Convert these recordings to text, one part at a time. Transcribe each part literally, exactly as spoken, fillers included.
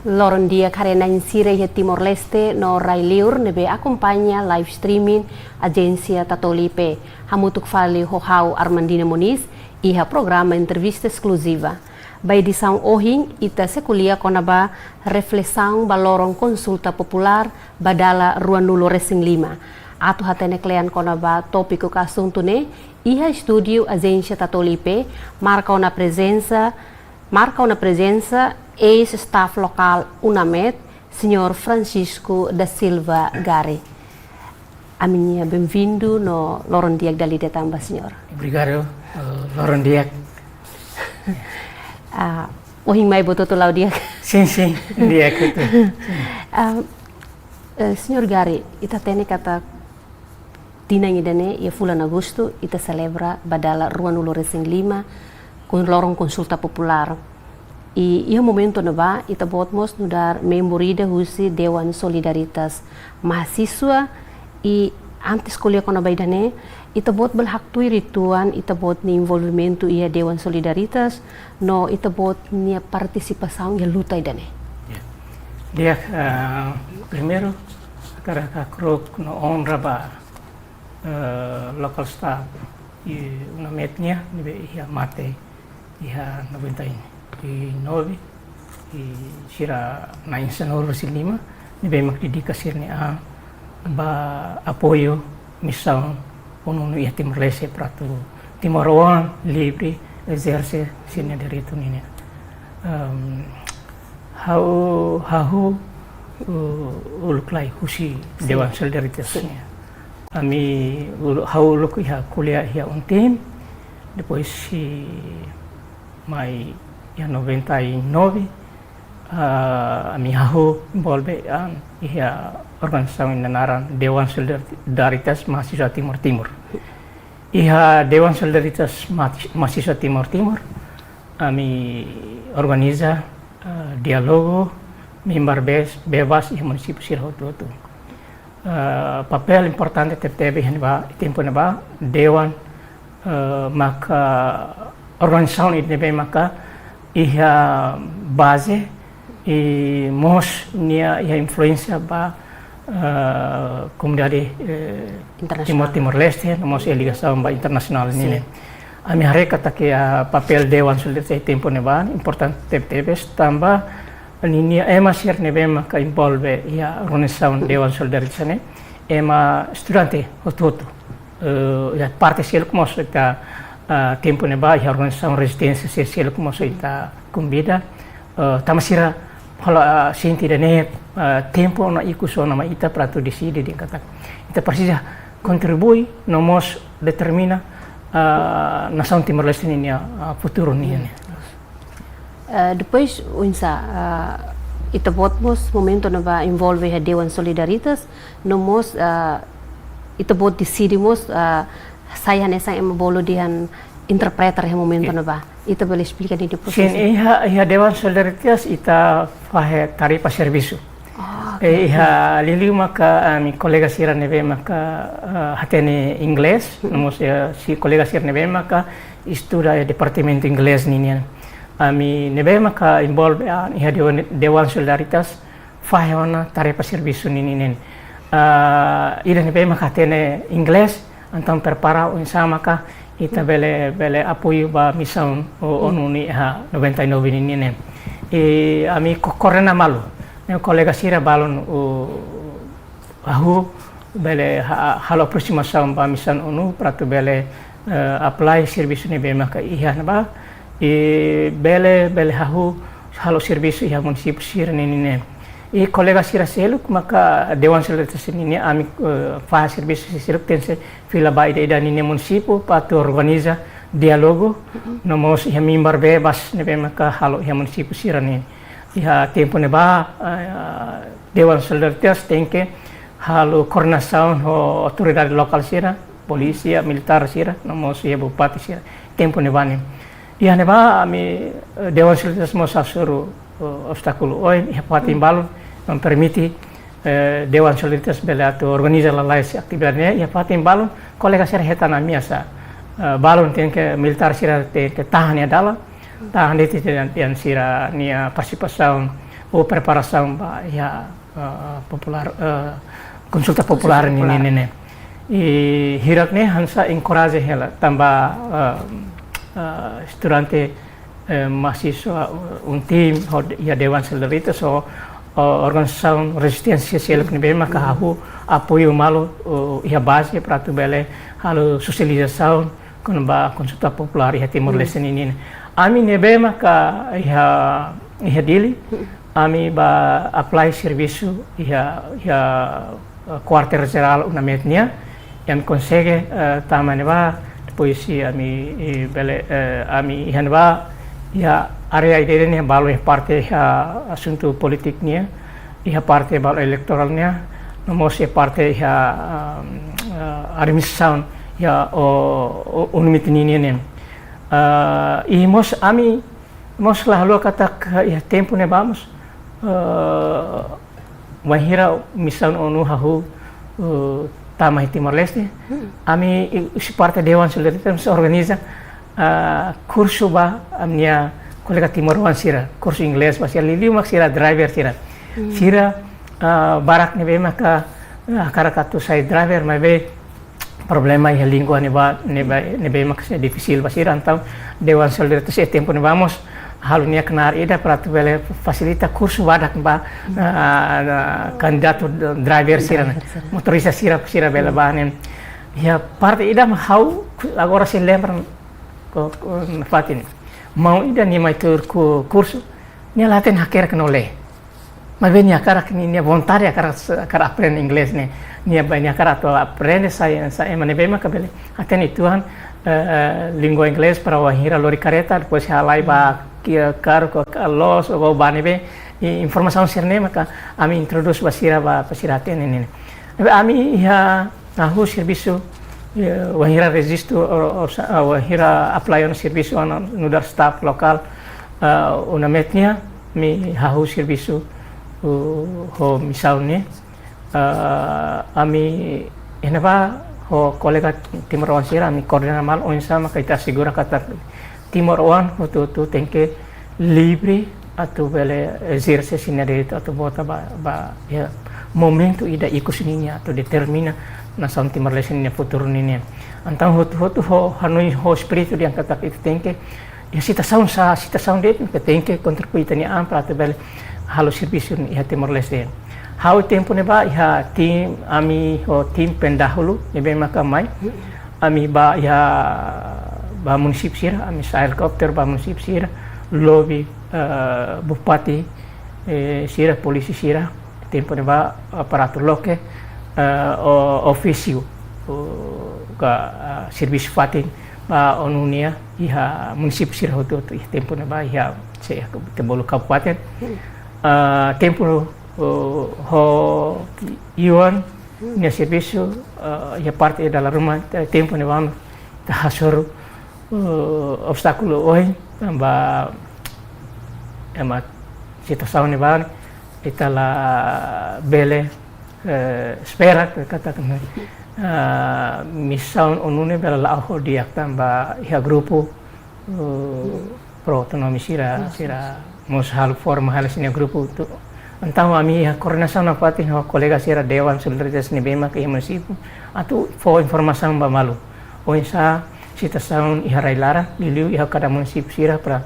Loron di'ak haree-na'in sira iha Timor-Leste no rai-liur ne'ebé akompaña live streaming Ajénsia Tatoli P. Hamutuk fali ho ha'u Armandina Moniz, iha programa entrevista eskluziva. Ba edisaun ohin, ita sei ko'alia kona-ba reflesaun ba loron konsulta populár ba dala ruanulu resin lima. Atu hatene kle'an kona-ba tópiku ka asuntu ne'e, iha estúdiu Ajénsia Tatoli P, marka ona prezensa, marka ona prezensa eis-staff lokál UNAMET, Señór Francisco da Silva Gari. Ami-nia benvindu no loron di'ak dala ida tan ba Señór. Obrigadu, eh, loron di'ak. Ah, ohin mai buat hotu la'o di'ak? Sin, sin, di'ak hotu. Ah, eh, Señór Gari, ita hatene katak tinan ida-ne'e, iha fulan Agostu, ita selebra ba dala ruanulu resin lima, kon-, loron konsulta populár. I iha momentu ne'ebá, ita-boot mós nu'udar membru ida husi Dewan Solidaritas Mahasiswa, i antes ko'alia kona-ba ida-ne'e, ita-boot bele haktuir uitoan ita-boot nia envolvimentu iha Dewan Solidaritas, no ita-boot nia partisipasaun iha luta ida-ne'e. Ya. Di'ak, eh, primeiru, hakarak hakru'uk no onra ba, eh, local staff i UNAMET nian, ne'ebé iha mate, iha noventa e nove, i sira na'in sanulu-resin-lima, ne'ebé mak dedika sira-nia an ba apoiu misaun ONU iha Timor-Leste para atu timoroan livre ezerse sira-nia direitu nian. Em, ha'u, ha'u, uh, uluk lai husi Sin. Dewan Solidaritas Sin. Nian. Ami ulu-, ha'u uluk iha ko'alia iha UNTIM, depois sei mai iha noventa e nove, ah, ami hahú envolve an iha organizasaun ida naran Dewan Solidaritas Mahasiswa Timor Timur. Iha Dewan Solidaritas Mahas-, Mahasiswa Timor Timur, ami organiza, ah, diálogu, membru bes-, bebas iha munisípiu sira hotu-hotu. Eh, papél importante tebetebes iha ne'ebá, tempu ne'ebá, Dewan, eh, maka organizasaun ida ne'ebé maka iha baze i mós nia iha influénsia ba, eh, komunidade, eh, Internasionál. Timor, Timor-Leste, no mós iha ligasaun ba internasionál Sin. Nian. Ami haree katak, ah, papél Dewan Solidaritas tempu ne'ebá importante tebetebes tanba ninia ema sira ne'ebé maka envolve iha organizasaun Dewan Solidaritas ne'e, ema estudante hotu-hotu. Eh, iha parte seluk mós ita, ah, tempu ne'ebá iha organizasaun rezisténsia sira seluk mós ita konvida, eh, tanba sira halo, ah, sente ida-ne'e, ah, tempu ona ikus ona mai ita para atu deside dehan katak ita presiza kontribui no mós determina, ah, nasaun Timor-Leste ninia, ah, futuru nian. Eh, depois, oinsá, eh, ita-boot mós momentu ne'ebá envolve iha Dewan Solidaritas, no mós, eh, ita-boot deside mós, eh, sai hanesan ema bolu dehan interpreter iha momentu Sin. Ne'ebá. Ita bele esplika ninia Sin, prosesu? Iha, iha Dewan Solidaritas ita fahe tarefa servisu. Oh, oke. Eh, iha liuliu maka ami kolega sira ne'ebé maka, eh, hatene inglés, Mm-mm. no mós, eh, sira kolega sira ne'ebé maka estuda iha departamentu inglés ninian. Ami ne'ebé maka envolve, ah, iha Dewan, Dewan Solidaritas fahe ona tarefa servisu ninian. Ah, ida ne'ebé maka hatene inglés, entaun prepara oinsá maka ita bele, bele apoiu ba misaun o-, ONU nian iha noventa e nove ninian. I ami ko-, koordena malu. Ne'e kolega sira balun, o, hahú bele ha-, halo aproximasaun ba misaun ONU para atu bele, eh, apply servisu ne'ebé maka iha ne'ebá. I bele, bele hahú halo servisu iha munisípiu sira ninian. I kolega sira seluk maka Dewan Solidaritas ninian ami, eh, fahe servisu seluk tenke fila ba ida-idak ninia munisípiu para atu organiza diálogu, Mm-mm. no mós iha membru bebas ne'ebé maka halo iha munisípiu sira-ne'e. Iha tempu ne'ebá, eh, Dewan Solidaritas tenke halo koordenasaun ho autoridade lokál sira, polísia, militár sira, no mós iha bupati sira. Tempu ne'ebá ne'e. Iha ne'ebá ami, eh, Dewan Solidaritas mós hasoru, eh, obstákulu oioin, iha fatin balun, no permite, eh, Dewan Solidaritas bele atu organiza lalais atividade ne'e, iha fatin balun, kolega sira hetan ameasa, eh, balun tenke militár sira tenke tahan iha dalan, tahan de'it dehan, dehan sira-nia partisipasaun, ou preparasaun ba iha, eh, populár, eh, konsulta populár, konsulta populár nian ne'e. I hirak ne'e hanesan enkoraja hela tanba, eh, eh, estudante, eh, mahasiswa, eh, UNTIM, ho, iha Dewan Solidaritas, ho, eh, organizasaun rezisténsia seluk ne'ebé maka hahú apoiu malu, eh, iha baze para atu bele halo sosializasaun kona-ba konsulta populár iha Timor-Leste ninian. Ami ne'ebé maka iha, iha Dili, ami bá apply servisu iha, iha, eh, kuartél jerál UNAMET nian, ami konsege, eh, tama ne'ebá, depois ami, eh, bele, eh, ami iha ne'ebá, iha área ida-ne'e balu iha parte iha asuntu polítika nian, iha parte balu eleitorál nian, no mós iha parte iha, um, eh, administrasaun iha, o, o, UNAMET ninian. Eh, i mós ami mós la haluha katak iha tempu ne'ebá mós, eh, bainhira misaun ONU hahú, eh, tama iha Timor-Leste, ami, i, husi parte Dewan Solidaritas mós organiza, eh, kursu ba ami-nia kolega timoroan sira, kursu inglés ba sira, liuliu mak sira driver sira. Sira, eh, barak ne'ebé maka, eh, hakarak atu sai driver, maibé problema iha língua ne'ebá, ne'ebá, ne'ebé maka difisil ba sira, entaun Dewan Solidaritas iha tempu ne'ebá mós halo nia knaar ida para atu bele fasilita kursu badak ba, ah, kandidatu driver sira, motorista sira, sira bele bá ne'e. Iha parte ida mak ha'u agora sei lembra ko, ko, fatin. Maun ida nia mai tuur kursu, nia la hatene hakerek no lee. Maibé nia hakarak, nia, nia vontade hakarak, hakarak aprende inglés ne'e. Nia bá, nia hakarak atu aprende sai, sai ema ne'ebé maka bele hatene uitoan, eh, eh, língua inglés para wainhira lori kareta, depois halai ba ki, karu ka, ka loos, ou ba ne'ebé, i informasaun sira-ne'e maka ami introdús ba sira ba, ba sira hatene ne'e. Ne'ebé ami iha hahú servisu, eh, wainhira rejistu, o, o, sa-, ah, wainhira apply ona servisu ona nu'udar staff lokál, ah, UNAMET nian, ami hahú servisu, uh, ho misaun ne'e. Ah, ami iha ne'ebá ho kolega timoroan sira, ami koordena malu oinsá maka ita asegura katak timoroan hotu-hotu tenke livre atu bele ezerse sira-nia direitu atu vota ba, ba, iha momentu ida ikus nian atu determina nasaun Timor-Leste nia futuru ninian. Entaun hotu-hotu ho, hanoin ho espíritu dehan katak ita tenke, iha situasaun sá, situasaun de'it, ita tenke kontribui ita-nia an para atu bele halo servisu iha Timor-Leste. Ha'u tempu ne'ebá iha tim, ami ho tim pendahulu ne'ebé maka mai. Ami bá iha, bá munisípiu sira, ami sa'e helikópteru bá munisípiu sira, lobi, eh, bupati, eh, sira, polísia sira, tempu ne'ebá, eh, para atu loke, eh, o, ofísiu, o, ka, eh, servisu fatin ba ONU nian iha munisípiu sira hotu-hotu iha tempu ne'ebá iha, se, iha ita bolu kabupaten. Eh, tempu, o, ho UN nia servisu, eh, iha parte ida dala ruma, eh, tempu ne'ebá ita hasoru, eh, obstákulu oioin, tanba ema situasaun ne'ebá ita labele, eh, espera katak, eh, misaun ONU ne'e bele la'o ho di'ak tanba iha grupu, eh, pro autonomia sira, sira mós halo forma hela sira-nia grupu hotu. Entaun ami iha koordenasaun nafatin ho kolega sira Dewan Solidaritas ne'ebé maka iha munisípiu atu fó informasaun ba malu. Oinsá situasaun iha rai-laran, liuliu iha kada munisípiu sira para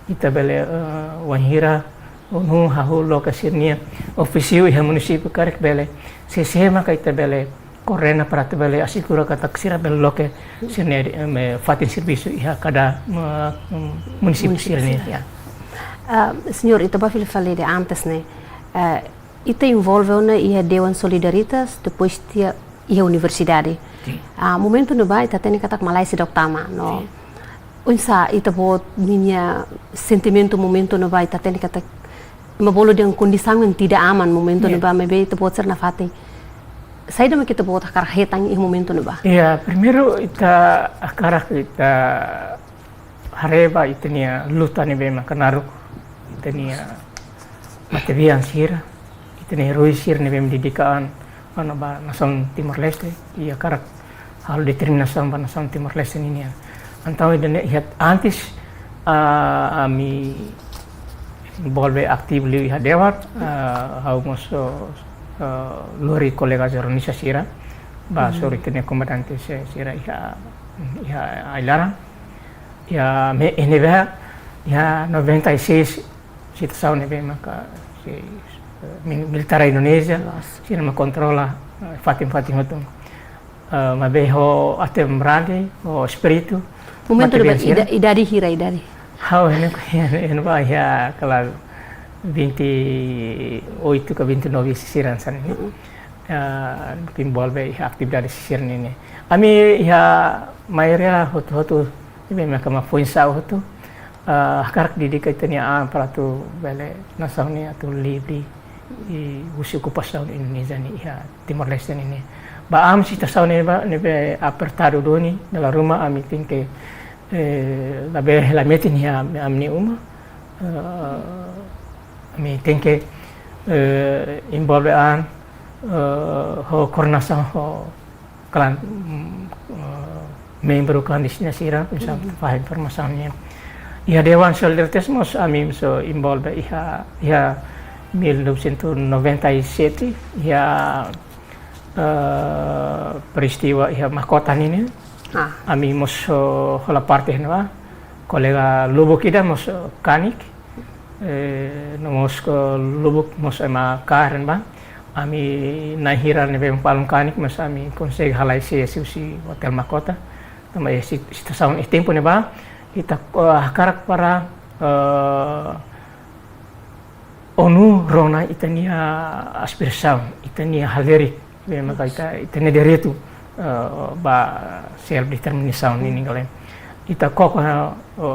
ita bele, eh, wainhira ONU hahú loke sira-nia ofísiu iha munisípiu karik bele, sé-sé maka ita bele koordena para atu bele asegura katak sira bele loke sira-nia, em, eh, fatin servisu iha kada, eh, munisípiu sira-ne'e, ya. Ah, señór, ita bá fila fali de'it antes ne'e, eh, ita envolve ona iha Dewan Solidaritas, depois tiha iha universidade. Sin. Ah, momentu ne'ebá ita hatene katak malae seidauk tama, no? Sin. Oinsá ita-boot ninia sentimentu momentu ne'ebá ita hatene katak, ema bolu dehan kondisaun yang tidak aman momentu ne'ebá, maibé ita-boot sira nafatin. Saida mak ita-boot hakarak hetan iha momentu ne'ebá? Ya, primeiru ita hakarak ita haree ba ita-nia luta ne'ebé maka naruk, ita-nia matebian sira, ita-nia rui sira ne'ebé dedika an ona ba nasaun Timor-Leste, i hakarak halo determinasaun ba nasaun Timor-Leste ninian. Entaun ida-ne'e iha antes, ah, ami envolve ativu liu iha dewan, ah, ha'u mós, ah, lori kolega jornalista sira, ba, hmm, hasoru ita-nia komandante se-, sira iha, iha ai-laran. Iha me-, iha ne'ebé, iha noventa e seis, situasaun ne'ebé maka se, eh, mi-, militár Indonézia, nossa, sira mak kontrola, eh, fatin-fatin hotu. Eh, maibé ho aten-rali, ho espíritu. Momentu mate ne'ebá bem sira. Ida-, idade hira, idade? Ha'u ne'e, ne'ebá iha kala vinte e oito ka vinte e nove sira hanesan ne'e. Mm-mm. Eh, ke envolve iha atividade sira-ne'e. Ami iha maioria hotu-hotu, ne'ebé maka mak foin-sa'e hotu, eh, hakarak dedika ita-nia an para atu bele nasaun ne'e atu livre husi okupasaun Indonézia nian iha Timor-Leste nian. Ba ami situasaun ne'ebá, ne'ebé apertadu duni, dala ruma ami tenke, eh, labele hela metin iha ami-nia uma, eh, ami tenke, eh, envolve an, eh, ho koordenasaun ho klan, mm, eh, membru klandestina sira, misa, mhm, fahe informasaun nian. Iha Dewan Solidaritas mós ami mós envolve iha, iha mil novecentos e noventa e sete, iha, eh, peristiwa iha Makota nian. Ah. Ami mós, eh, hola parte iha ne'ebá. Kolega lubuk ida mós, eh, kanek. Eh, no mós ke lubuk mós ema kaer ne'ebá. Ami na'in hira ne'ebé balun kanek, mas ami konsege halai sees husi Hotel Makota. Tanba iha si-, situasaun iha tempu ne'ebá, ita, eh, hakarak para, eh, ONU rona ita-nia aspirasaun, ita-nia halerik, ne'ebé maka ita, ita-nia direitu, eh, ba self-determinasaun nian, ne'e kala. Ita koko, eh,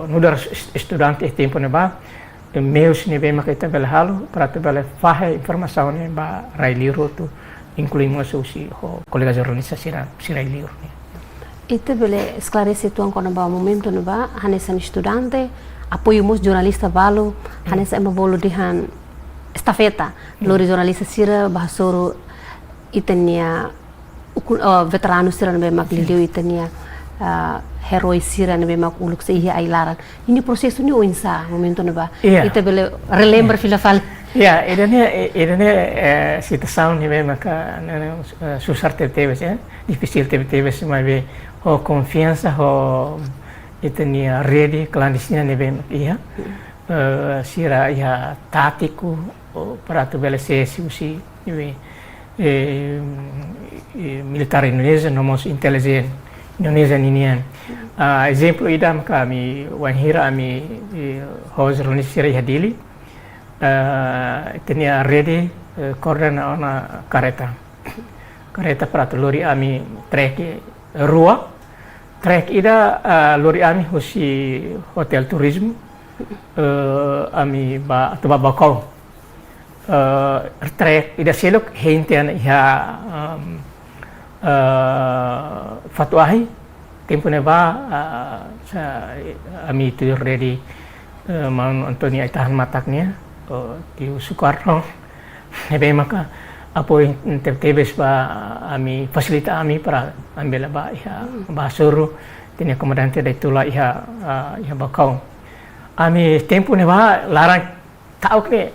nu'udar es-, estudante iha tempu ne'ebá, eh, meius ne'ebé maka ita bele halo, para ita bele fahe informasaun ne'e ba rai-liur hotu, inklui mós husi ho kolega jornalista sira, sira rai-liur nian. Ita bele esklarese uitoan kona-ba momentu ne'ebá, hanesan estudante, apoiu mós jornalista balu, hmm, hanesan ema bolu dehan estafeta, hmm, lori jornalista sira ba hasoru ita-nia ukun, eh, veteranu sira ne'ebé mak, hmm, liuliu ita-nia, eh, eroi sira ne'ebé mak uluk sei iha ai-laran. Ninia prosesu ne'e oinsá momentu ne'ebá? Iya. Ita bele relembra, iya, fila fali. Iya, ida-ne'e, i-, ida-ne'e, eh, situasaun ne'ebé maka, ne'e, ne'e, eh, susar tebetebes, eh, difisil tebetebes, maibé ho konfiansa, ho ita-nia rede klandestina ne'ebé mak iha, eh, sira iha tátiku, o, para atu bele sees husi, ne'ebé, eh, eh, militár Indonézia, no mós intelijen Indonézia ninian. Ah, ezemplu ida maka ami wainhira ami, eh, ho jornalista sira iha Dili, eh, ita-nia rede, eh, koordena ona karreta. Karreta para atu lori ami trek rua. Trek ida, eh, lori ami husi Hotel Turizmu, eh, ami ba, atu ba Baucau. Eh, trek ida seluk hein tiha ona iha, em, eh, Fatuahi, tempu ne'ebá, eh, sa-, ami tuir rede, eh, maun António Aitahan Matak nian, eh, tiu Sukarno, ne'ebé maka apoiu tebetebes ba ami, fasilita ami para ami bele ba iha, hmm, ba hasoru, ita-nia komandante Daitullah iha, eh, iha Baucau. Ami tempu ne'ebá laran ta'uk ne'e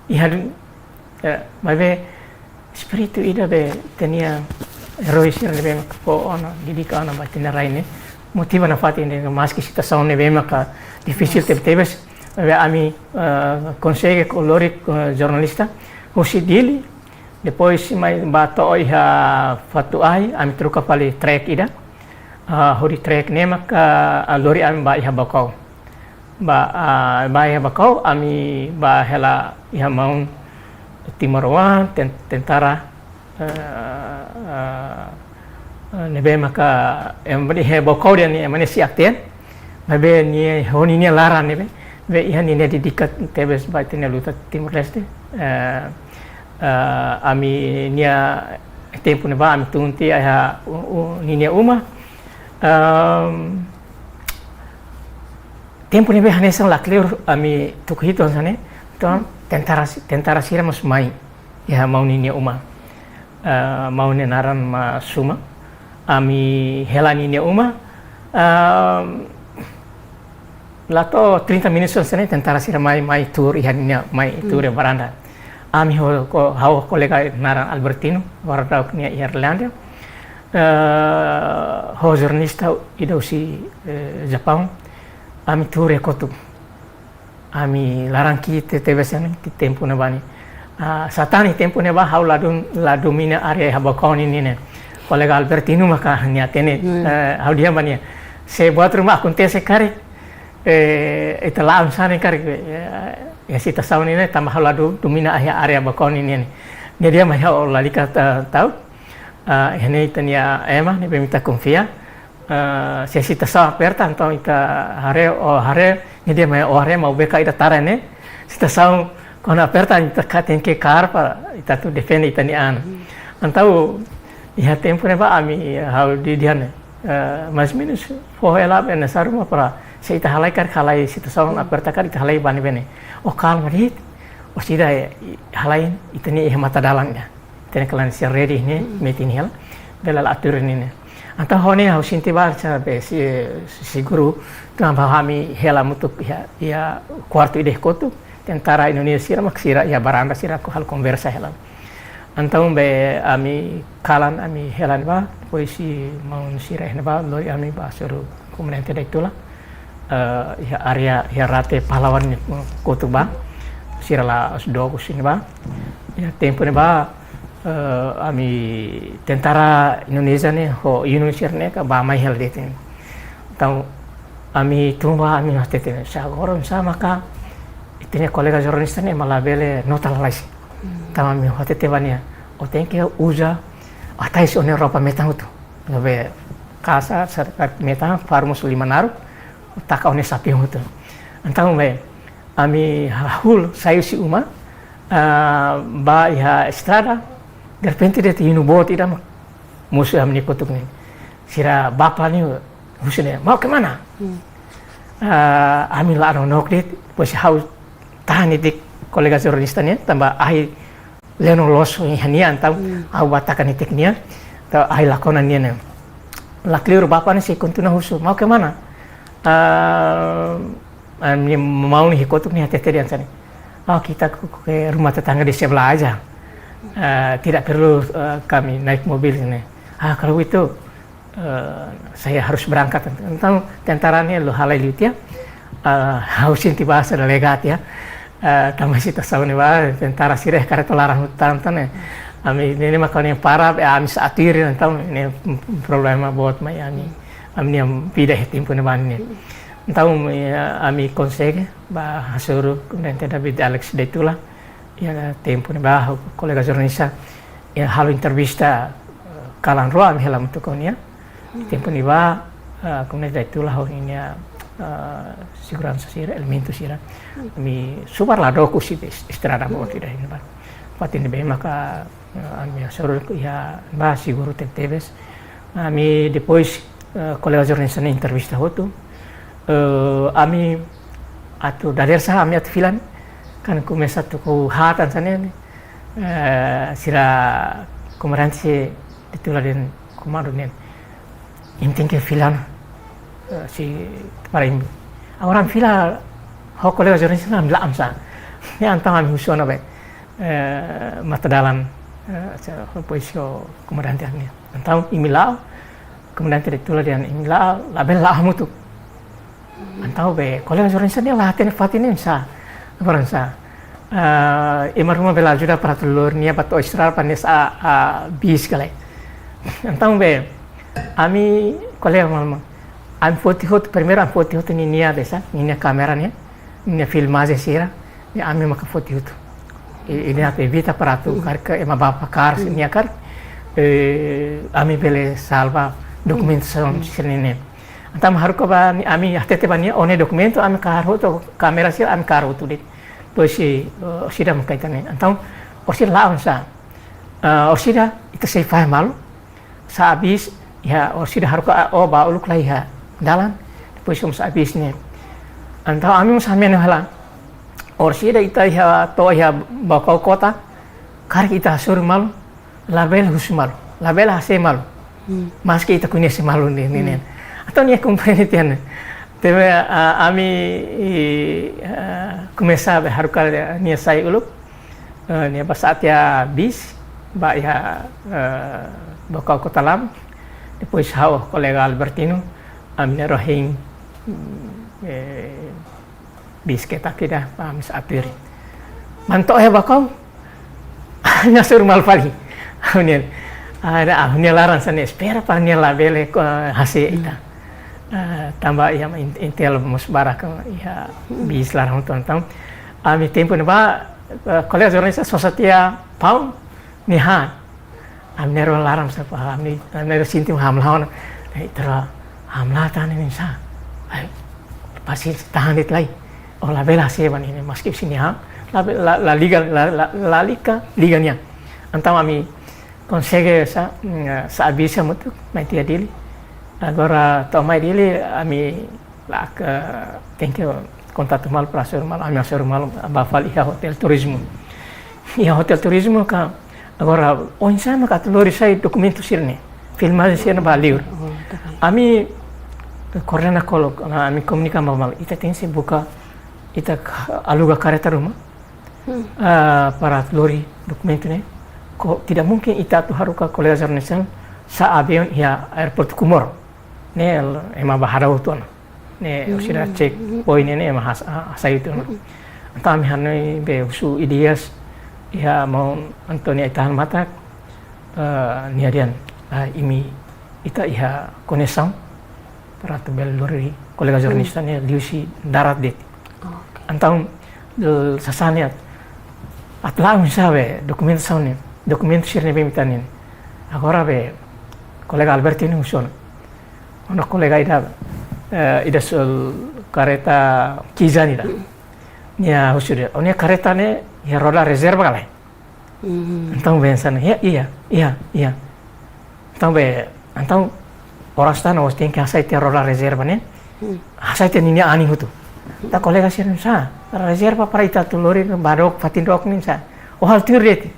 iha duni, eh, maibé espíritu ida be ita-nia eroi sira ne'ebé mak fó ona, dedika ona ba ita-nia rai ne'e motiva nafatin ida, maski situasaun ne'ebé maka difisil, yes, tebetebes, maibé ami, eh, konsege lori, eh, jornalista husi Dili, depois mai ba to'o iha Fatuahi, ami troka fali trek ida, ah, hodi trek ne'e maka, ah, lori ami ba iha Baucau. Ba, ah, ba iha Baucau, ami ba hela iha maun timoroan, ten-, tentara, eh, eh, eh, ne'ebé maka, em, iha Baucau dehan ne'e, ema ne'e siap-te'in, maibé nia, ho ninia laran ne'ebé, be iha ninia dedika tebes ba ita-nia luta Timor-Leste. Eh, eh, ami-nia tempu ne'ebá, ami tun tiha iha u-, u-, ninia uma. Em, tempu ne'ebé hanesan lakleur ami tuku hitu hanesan ne'e. Entaun, tentara si-, tentara sira mós mai iha maun ninia uma. Eh, maun nia naran mak Suma. Ami hela ninia uma. Em, La to'o trinta minutos hanesan ne'e tentara sira mai, mai tuur iha nia, mai tuur iha varanda. Ami ho, ho, ha'u kolega naran Albertino, warda nia Irlandia. Eh, ho jornalista ida husi, eh, Japaun. Ami tuur iha kotuk. Ami laran ki'ik tebes iha ne'e, tempu ne'ebá ne'e. Ah, sá tan iha tempu ne'ebá ha'u la dom-, la domina área iha balkon nian ne'e. Kolega Albertino maka nia hatene, eh, ha'u dehan ba nia. Se buat ruma akontese karik, eh, ita la'o hanesan ne'e karik, eh, iha situasaun ne'e tanba ha'u la do-, domina iha área balkon nian ne'e. Nia dehan ba ha'u lalika ta-, ta'uk. Ah, iha ne'e ita-nia ema ne'ebé ita konfia. Eh, se situasaun aperta, entaun ita haree, ó haree, nia dehan mai ó haree maubé ka ita tara ne'e. Situasaun kuandu aperta, ita ka-, tenke kaer para ita atu defende ita-nia an. Entaun, iha tempu ne'ebá ami, ha'u dehan, eh, mais ou menus, fó hela be nesa ruma para se ita halai karik halai situasaun aperta karik ita halai ba ne'ebé ne'e. Ó kalma de'it, ó sida, eh, halai ita-nia iha matadalan ida. Ita-nia kalan sira ready ne'e, metin hela, bele la atur ne'e. Entaun ho ne'e ha'u sente ba hanesan be se-, seguru, tanba ami hela hamutuk iha, iha kuartu ida iha kotuk, tentara Indonézia sira mak sira iha varanda sira halo konversa hela. Entaun be ami kalan ami hela ne'ebá, depois maun sira iha ne'ebá lori ami ba hasoru komandante Daitula. Eh, iha área, iha rate pahlawan ne'e, eh, kotuk ba. Sira la'ós dook husi ne'ebá. Iha tempu ne'ebá, eh, ami tentara Indonézia ne'e ho Yunus sira ne'e ka bá mai hela de'it. Entaun ami tun ba ami hatete, se agora oinsá maka ita-nia kolega jornalista ne'e ema labele nota lalais. Entaun ami hatete ba nia, ó tenke uza, ó tau husi ó-nia roupa metan hotu. Ne'ebé kasa, sira-nia metan, faru mós liman naruk, taka ó-nia xapeu hotu. Entaun be, ami hahú sai husi uma, ah, bá iha estrada, derrepente de'it inu boot ida mak mosu ami-nia kotuk ne'e. Sira bapa ne'e husu ne'e, "Mau ke mana?" Ah, ami la nonook de'it, depois ha'u tahan de'it kolega jornalista ne'e, tanba ahi leno loos iha nia, entaun ha'u bá taka netik nia, entaun ahi lakon nia ne'e. La kleur bapa ne'e sei kontinua husu, "Mau ke mana?" Ah, ami-nia maun ne'e iha kotuk ne'e hatete dehan hanesan ne'e, "Oh, kita ke, ke rumah tetangga di sebelah aja. Ah, tidak perlu, eh, kami naik mobil ini." "Ah, kalau itu, eh, saya harus berangkat." Entaun tentara ne'e lori halai liu tiha, eh, ha'u sente ba hanesan delegadu ya. Eh, tanba situasaun ne'ebá, tentara sira iha kareta laran hotu tan ne'e. Ami ne'e, ne'e maka ne'e para, eh, ami sa atir, entaun ne'e problema boot mai ami. Ami-nia vida iha tempu ne'ebá ne'e. Entaun, eh, ami konsege bá hasoru komandante David Alex Daitula. Iha tempu ne'ebá, kolega jornalista, iha halo entrevista, eh, kalan rua ami hela hamutuk ho nia. Tempu ne'ebá, eh, komandante Daitula ho nia, eh, seguransa sira, elementu sira. Ami subar la dook husi es-, estrada boot ida ne'ebá. Fatin ne'ebé maka, eh, ami hasoru iha ne'ebá seguru tebetebes. Ami depois, eh, kolega jornalista ne'e entrevista hotu. Eh, ami atu dadeer-saan ami atu fila ne'e, kan komesa tuku haat hanesan ne'e, eh, sira komandante Daitula dehan komandu ne'e, "Imi tenke fila ona, eh, si para imi." Agora ami fila ho kolega jornalista ne'e ami la'o hanesan. Ne'e entaun ami husu ona be, eh, matadalan, eh, se, ho polísia ho komandante ne'e. Entaun imi la'o, komandante Daitula dehan imi la'o, labele la'o hamutuk. Entaun be, kolega jornalista ne'e la hatene fatin ne'e oinsá. Agora oinsá. Ah, ema ruma bele ajuda para atu lori nia ba to'o estrada para nia sa'e, ah, bis ka lae. Entaun be, ami kolega maun-alin, ami foti hotu, primeiru ami foti hotu ninia be sá, ninia kámera ne'e, ninia filmajen sira, ne'e ami maka foti hotu. I, ida atu evita para atu karik ema bá fakar nia karik, eh, ami bele salva dokumentasaun sira-ne'e. Entaun haruka ba nia, ami hatete ba nia, ó-nia dokumentu, ami kaer hotu, kámera sira, ami kaer hotu de'it. Depois, eh, orsida mak ita-nia. Entaun, orsida la'o hanesan. Eh, orsida, ita sei fahe malu. Sa'e bis, iha, orsida haruka ó ba uluk lai iha dalan. Depois, ó mós sa'e bis ne'e. Entaun, ami mós hameno hela. Orsida ita iha, to'o iha Baucau kota. Karik ita hasoru malu. Labele husu malu, labele hase'e malu. Hmm. Maski ita koñese malu ne'e, ne'e, ne'e. Hmm. Entaun nia komprende tiha ne'e. Tebe, ah, ami, i, ah, komesa be haruka nia sai uluk. Eh, nia bá sa'e tiha bis, bá iha, eh, Baucau Kota Lam. Depois ha'u, kolega Albertino, ami na'in-rua hein, mm, eh, bis ketak ida, bá ami sa'e tuir. Mantó iha Baucau, nia hasoru malu fali. Ha'u-nia, ah, ida, ha'u-nia laran hanesan ne'e, espera para nia labele, eh, hase'e ita. Eh, tanba iha in-, intel mós barak iha bis laran hotu entaun. Ami tempu ne'ebá, eh, kolega jornalista sosa tiha paun, nia han. Ami na'in-rua laran sapa, ami, ami na'in-rua sente hamlaha ona. Ai, ita-rua hamlaha tan ne'e oinsá. Ai, pasti tahan de'it lai. Oh, labele hase'e ba ne'e, maski husi nia han. Labe-, la, la liga, la, la, lalika liga nia. Entaun ami konsege sa'e, mm, sa'e bis hamutuk, mai tiha Dili. Agora, to'o mai Dili, ami la, eh, tenke kontatu malu para hasoru malu, ami hasoru malu, bá fali iha hotel turizmu. Iha hotel turizmu ka, agora, oinsá maka atu lori sai dokumentu sira-ne'e. Filmajen sira-ne'e ba liur. Oh, tá bem. Ami, eh, koordena kolok, ami komunika malu-malu. Ita tenke buka, ita ka-, aluga kareta ruma, ah, para lori dokumentu ne'e. Ko, tidak mungkin ita atu haruka kolega jornalista sa'e aviaun iha aeroportu Comoro. Ne'e ema bá hadau hotu ona. Ne'e orsida checkpoint ne'e, ne'e ema has-, ha-, hasai hotu ona. Entaun ami hanoin be husu ideias iha maun António Aitahan Matak, eh, nia dehan, ah, imi, ita iha koneksaun para atu bele lori kolega jornalista ne'e liuhusi darat de'it. Oke. Entaun, eh, sasán ne'e, atu la'o oinsá be dokumentasaun ne'e, dokumentu sira ne'ebé mak ita-nian. Agora be kolega Albertino husu ona. Ona kolega ida, eh, ida sosa kareta Kizan ida. Nia husu de'it, ó-nia kareta ne'e iha roda rezerva ka lae? Entaun be hanesan ne'e, iha, iha, iha, iha. Entaun be, entaun oras tan ó tenke hasai tiha roda rezerva ne'e. Hasai tiha ninia anin hotu. Entaun kolega sira oinsá, rezerva para ita atu lori ba dook, fatin dook ne'e oinsá. Ó halo tuir de'it.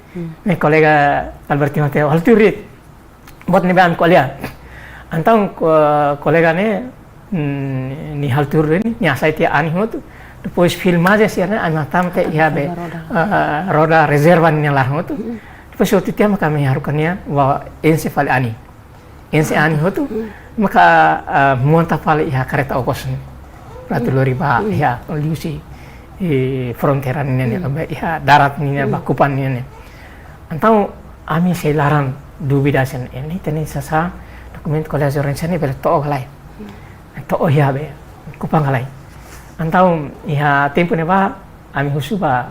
Ne'e kolega Albertino hatete, ó halo tuir de'it. Buat ne'ebé ami ko'alia. Entaun ko-, kolega ne'e, mm, nia halo tuir de'it, nia hasai tiha anin hotu. Depois filmajen sira-ne'e, ami hatama tiha iha be, roda. Eh, roda rezerva nia laran hotu. Depois hotu tiha maka ami haruka nia bá enxe fali anin. Enxe anin hotu, maka, eh, monta fali iha kareta okos ne'e. Para atu lori ba iha liuhusi, eh, fronteira nian ne'e, be iha darat nian ne'e, ba Kupang nian ne'e. Entaun ami sei laran dúvida hanesan ne'e, ita-nia sasán dokumentu kolega jornalista ne'e bele to'o ka lae? To'o iha be Kupang ka lae? Entaun iha tempu ne'ebá ami husu ba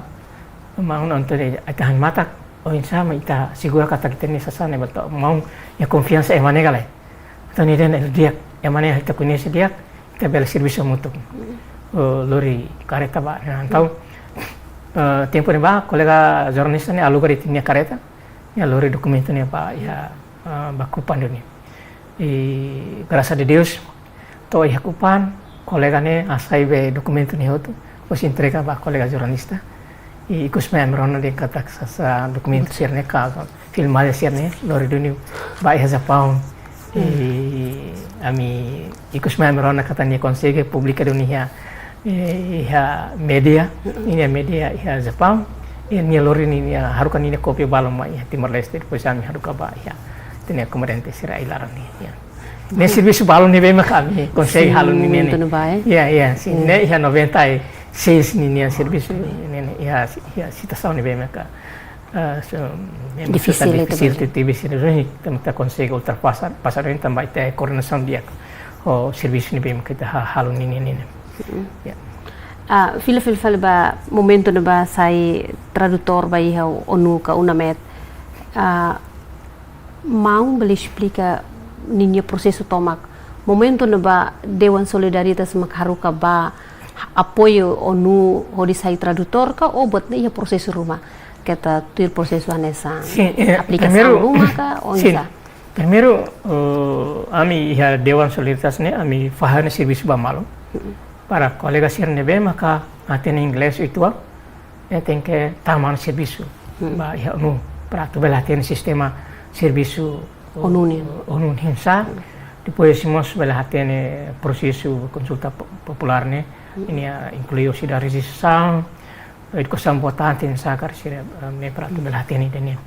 maun António Aitahan Matak, oinsá mak ita asegura katak ita-nia sasán ne'e bele to'o, maun iha konfiansa ema ne'e ka lae? Entaun nia dehan di'ak, ema ne'e ita koñese di'ak, ita bele servisu hamutuk. Eh, lori kareta ba. Nah, entaun, eh, tempu ne'ebá kolega jornalista ne'e aluga de'it nia kareta, nia lori dokumentu ne'e ba iha, eh, ba Kupang duni. I graças a Deus, to'o iha Kupang, kolega ne'e hasai be dokumentu ne'e hotu, depois entrega ba kolega jornalista. I ikus mai ami rona dehan katak sasán dokumentu sira-ne'e ka filmajen sira-ne'e lori duni ba iha Japaun. I ami ikus mai ami rona katak nia konsege publika duni iha, eh, iha média, iha média iha Japaun. I nia lori ninia, haruka ninia kópia balun mai iha Timor-Leste, depois ami haruka ba iha ita-nia komandante sira iha laran ne'e, ya. Ne'e servisu balun ne'ebé mak ami konsege halo ninia ne'e. Momentu ne'ebá, eh? Ya, ya, sin. Ne'e iha noventa e seis ninia servisu ne'e, ne'e, ya, si-, ya, situasaun ne'ebé mak, eh, so, ne'e mak difisil, difisil, ita tebes, ita tenta konsege ultrapasa, pasa duni tanba ita koordenasaun di'ak ho servisu ne'ebé mak ita ha-, halo ninia ne'e. Ya. Ah, fila, fila, fila ba momentu ne'ebá sai tradutór ba iha ONU ka UNAMED. Ah, maun bele esplika ninia prosesu tomak. Momentu ne'ebá Dewan Solidaritas mak haruka ba apoiu ONU hodi sai tradutór ka, ou buat ne'e iha prosesu ruma? Keta tuir prosesu hanesan aplikasaun ruma ka, oinsá? Primeiru, eh, ami iha Dewan Solidaritas ne'e, ami fahe ona servisu ba malu. Para kolega sira ne'ebé maka hatene inglés uitoan, ne'e tenke tama ona servisu ba iha ONU, para atu bele hatene sistema servisu ONU nian. ONU nian sá. Depois mós bele hatene prosesu konsulta po-, populár ne'e, nia inklui hosi ida rejistrasaun, edukasaun votante, sira, eh, ne'e para atu bele hatene ida-ne'e.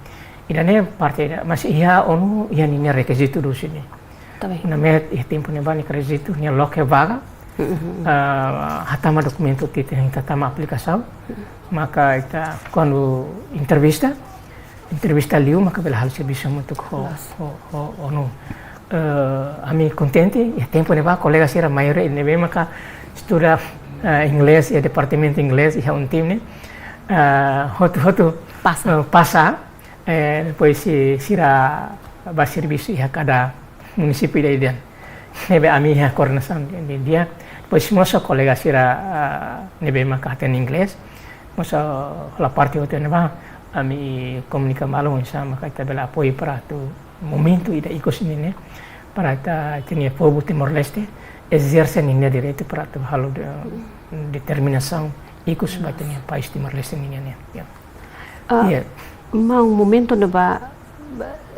Ida-ne'e parte ida, mas iha ONU iha ninia rekizitu dusi ne'e. Tá bem. Nune'e iha tempu ne'ebá nia rekizitu, nia loke vaga, ah, hatama dokumentu tiha ita tama aplikasaun, maka ita kuandu entrevista, entrevista liu maka bele halo servisu hamutuk ho, ho, ho ONU. Eh, ami kontente, iha tempu ne'ebá kolega sira maioria ne'ebé maka estuda, eh, inglés, iha departamentu inglés, iha UNTIM ne'e, eh, hotu-hotu pasa. Eh, pasa, eh, depois si-, sira bá servisu iha kada munisípiu ida-idak. Ne'ebé ami iha koordenasaun di'ak, di'ak. Depois mós kolega sira, ah, ne'ebé maka hatene inglés, mós, ah, hola parte hotu ne'ebá, ami komunika malu oinsá maka ita bele apoiu para atu momentu ida ikus ne'e, para ita, ita-nia povu Timor-Leste ezerse ninia direitu para atu halo de-, determinasaun ikus ba ita-nia país Timor-Leste nian ne'e. Ya. Ah, iya. Maun, momentu ne'ebá,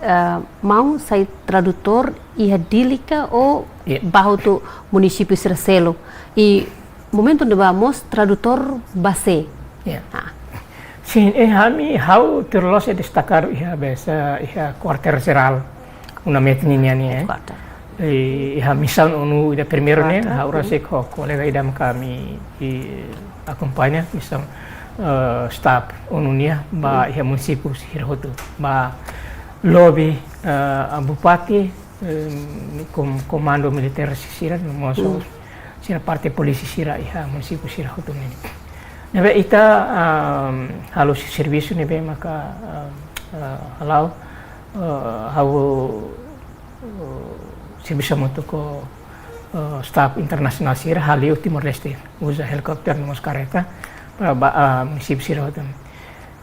ah, maun sai tradutór iha Dili ka ou, iya, bá hotu munisípiu sira seluk. I momentu ne'ebá mós tradutór ba sé? Iya. Ah. Sin, eh, ami, ha'u tuir loloos destaka iha, bes, iha kuartél jerál UNAMET nian ne'e, eh. Kuartél. I, iha misaun ONU ida primeiru ne'e, kuartél, ha'u rasik ho kolega ida maka ami, i, akompaña misaun, eh, staf ONU nian bá iha munisípiu sira hotu. Bá lobi, eh, bupati, eh, kom-, komandu militár sira, no mós sira parte polísia sira iha munisípiu sira hotu ne'e. Ne'ebé ita, ah, halo servisu ne'ebé maka, ah, ah, hala'o, ah, ha'u, ah, servisu hamutuk ho, ah, staf internasionál sira, ha'u liu Timor-Leste, uza helikópteru no mós kareta, para bá, ah, munisípiu sira hotu.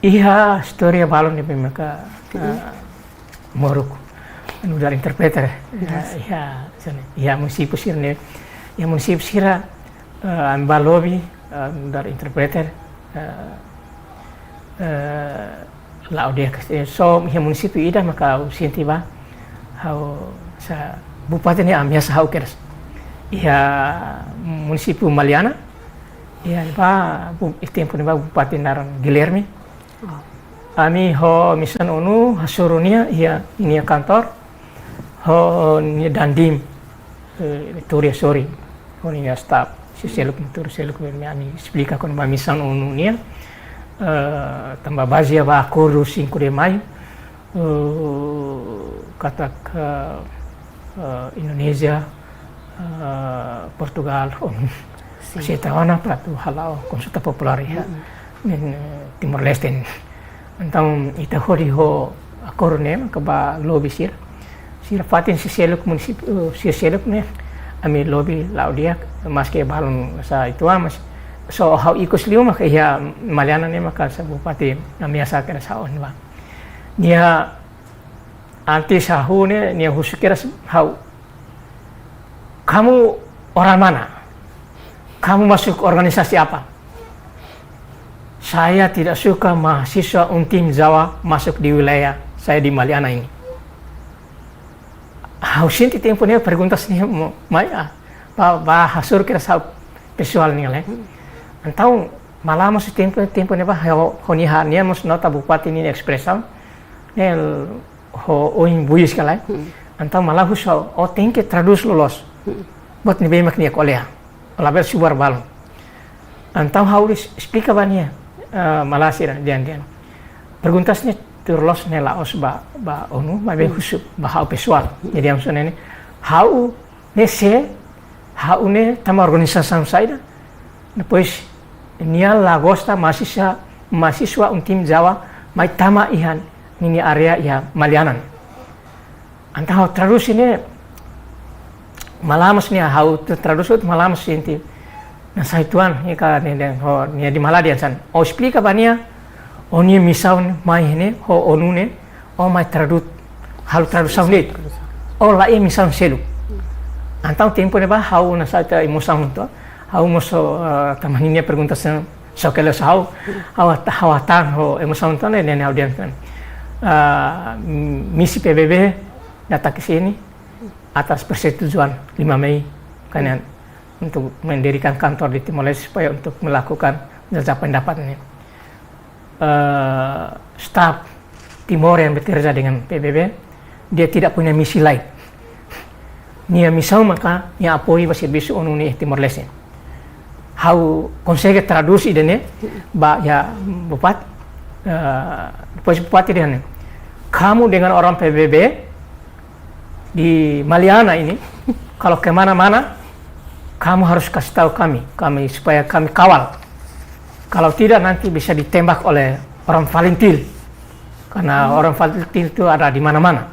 Iha istória balun ne'ebé maka, ah, moruk. Nu'udar interpreter, eh, iha, iha, iha munisípiu sira ne'e, iha munisípiu sira, eh, ami bá lobi, eh, nu'udar interpreter, eh, eh, la'o di'ak, eh, só iha munisípiu ida maka ha'u sente ba, ha'u sa bupati ne'e ameasa ha'u kedas. Iha munisípiu Maliana, iha ne'ebá, bu-, iha tempu ne'ebá bupati naran Guilherme, ami ho misaun ONU hasoru nia iha nia kantor, ho nia dandim, eh, tuur iha sorin, ho nia staf, sira seluk, tuur seluk, ami esplika kona-ba misaun ONU nian, eh, tanba bazeia ba akordu cinco de Maio, eh, katak, eh, Indonézia, eh, Portugál, ho, sin, aseita ona para atu hala'o konsulta populár iha, mm, ne'e, eh, Timor-Leste. Entaun, ita hodi ho akordu ne'e, maka bá lobi sira. Sira fatin sira seluk munisípiu, eh, sira seluk ne'e, ami lobi la'o di'ak, maski balun sa ituan, mas só ha'u ikus liu maka iha Maliana ne'e maka sa bupati ameasa kedas ha'u ne'ebá. Nia antes hahú ne'e, nia husu kedas ha'u, "Kamu orang mana? Kamu masuk organisasi apa?" "Saya tidak suka mahasiswa UNTIM Jawa masuk di wilayah saya di Maliana ini." Ha'u sente tempu ne'e perguntas ne'e mo-, mai, ah, bá, bá hasoru kedas ha'u pesoál nian, eh. Entaun, malah mós tempu, tempu ne'ebá, ho, ho nia, nia mós nota bupati nia espresaun, ne'e ho oin buis ka lae. Hmm. Entaun malah husu, "Ó tenke tradús loloos." Hmm. Buat ne'ebé mak nia ko'alia. Labele subar balun. Entaun ha'u es-, esplika ba nia, eh, malah sira, dehan, dehan. Perguntas ne'e tuir loloos ne'e la'ós ba, ba ONU, maibé, hmm, husu ba ha'u pesoál. Jadi, maksudnya ne'e, ha'u ne'e sé, ha'u ne'e tama organizasaun saida, depois nia la gosta mahasiswa, mahasiswa UNTIM Jawa mai tama iha ninia área iha Maliana. Entaun ha'u tradús ne'e, malah mós nia ha'u tra-, tradús hotu malah mós sente, "Nasahi tuan, nia ka ne'e dehan, ho, nia di malah dehan hanesan." Ha'u esplika ba nia, "Ó-nia misaun mai ne'e, ho ONU ne'e, ó mai tradús, halo tradusaun de'it. Ó laiha misaun seluk." Entaun tempu ne'ebá ha'u nasaun ita emosaun hotu. Ha'u mós, eh, tanba ninia perguntas ne'e só ke les ha'u, ha'u hat-, ha'u hatán ho emosaun hotu ne'e, ne'e ha'u dehan, eh, misi P B B datang ke sini, atas persetujuan lima Mei, kan, untuk mendirikan kantor di Timor Leste supaya untuk melakukan jajak pendapat ini. Eh, staf Timor yang bekerja dengan P B B, dia tidak punya misi lain. Nia misaun maka nia apoiu ba servisu ONU nia iha Timor Leste. Ha'u konsege tradús ida-ne'e ba iha bupat, eh, depois bupat ida-ne'e. Kamu dengan orang P B B di Maliana ini, kalau kemana-mana, kamu harus kasih tahu kami, kami supaya kami kawal. Kalau tidak, nanti bisa ditembak oleh orang Falintil. Karena orang Falintil itu ada di mana-mana.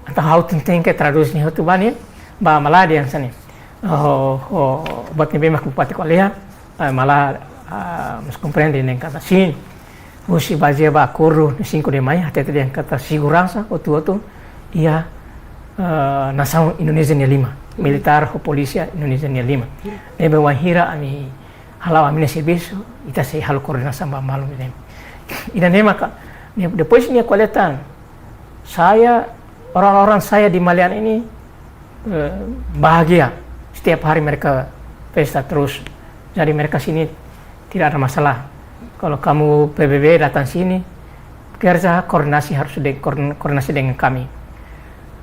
Entaun ha'u tenke tradús nia hotu ba nia, ba malae dehan hanesan ne'e. Oh, oh, buat ne'ebé mak bupati ko'alia, eh, malae, ah, mós komprende ne'e katak sin. Husi bazeia ba akordu cinco de Maio, hatete dehan katak seguransa hotu-hotu iha, eh, nasaun Indonézia nia liman, militár ho polísia Indonézia nia liman. Ne'ebé wainhira ami hala'o ami-nia servisu, ita sei halo koordenasaun ba malu ne'e. Ida-ne'e maka, nia, depois nia ko'alia tan, saya, orang-orang saya di Maliana ini, eh, bahagia. Setiap hari mereka pesta terus. Jadi mereka sini tidak ada masalah. Kalau kamu P B B datang sini, kerja koordinasi harus de-, koordin-, koordinasi dengan kami.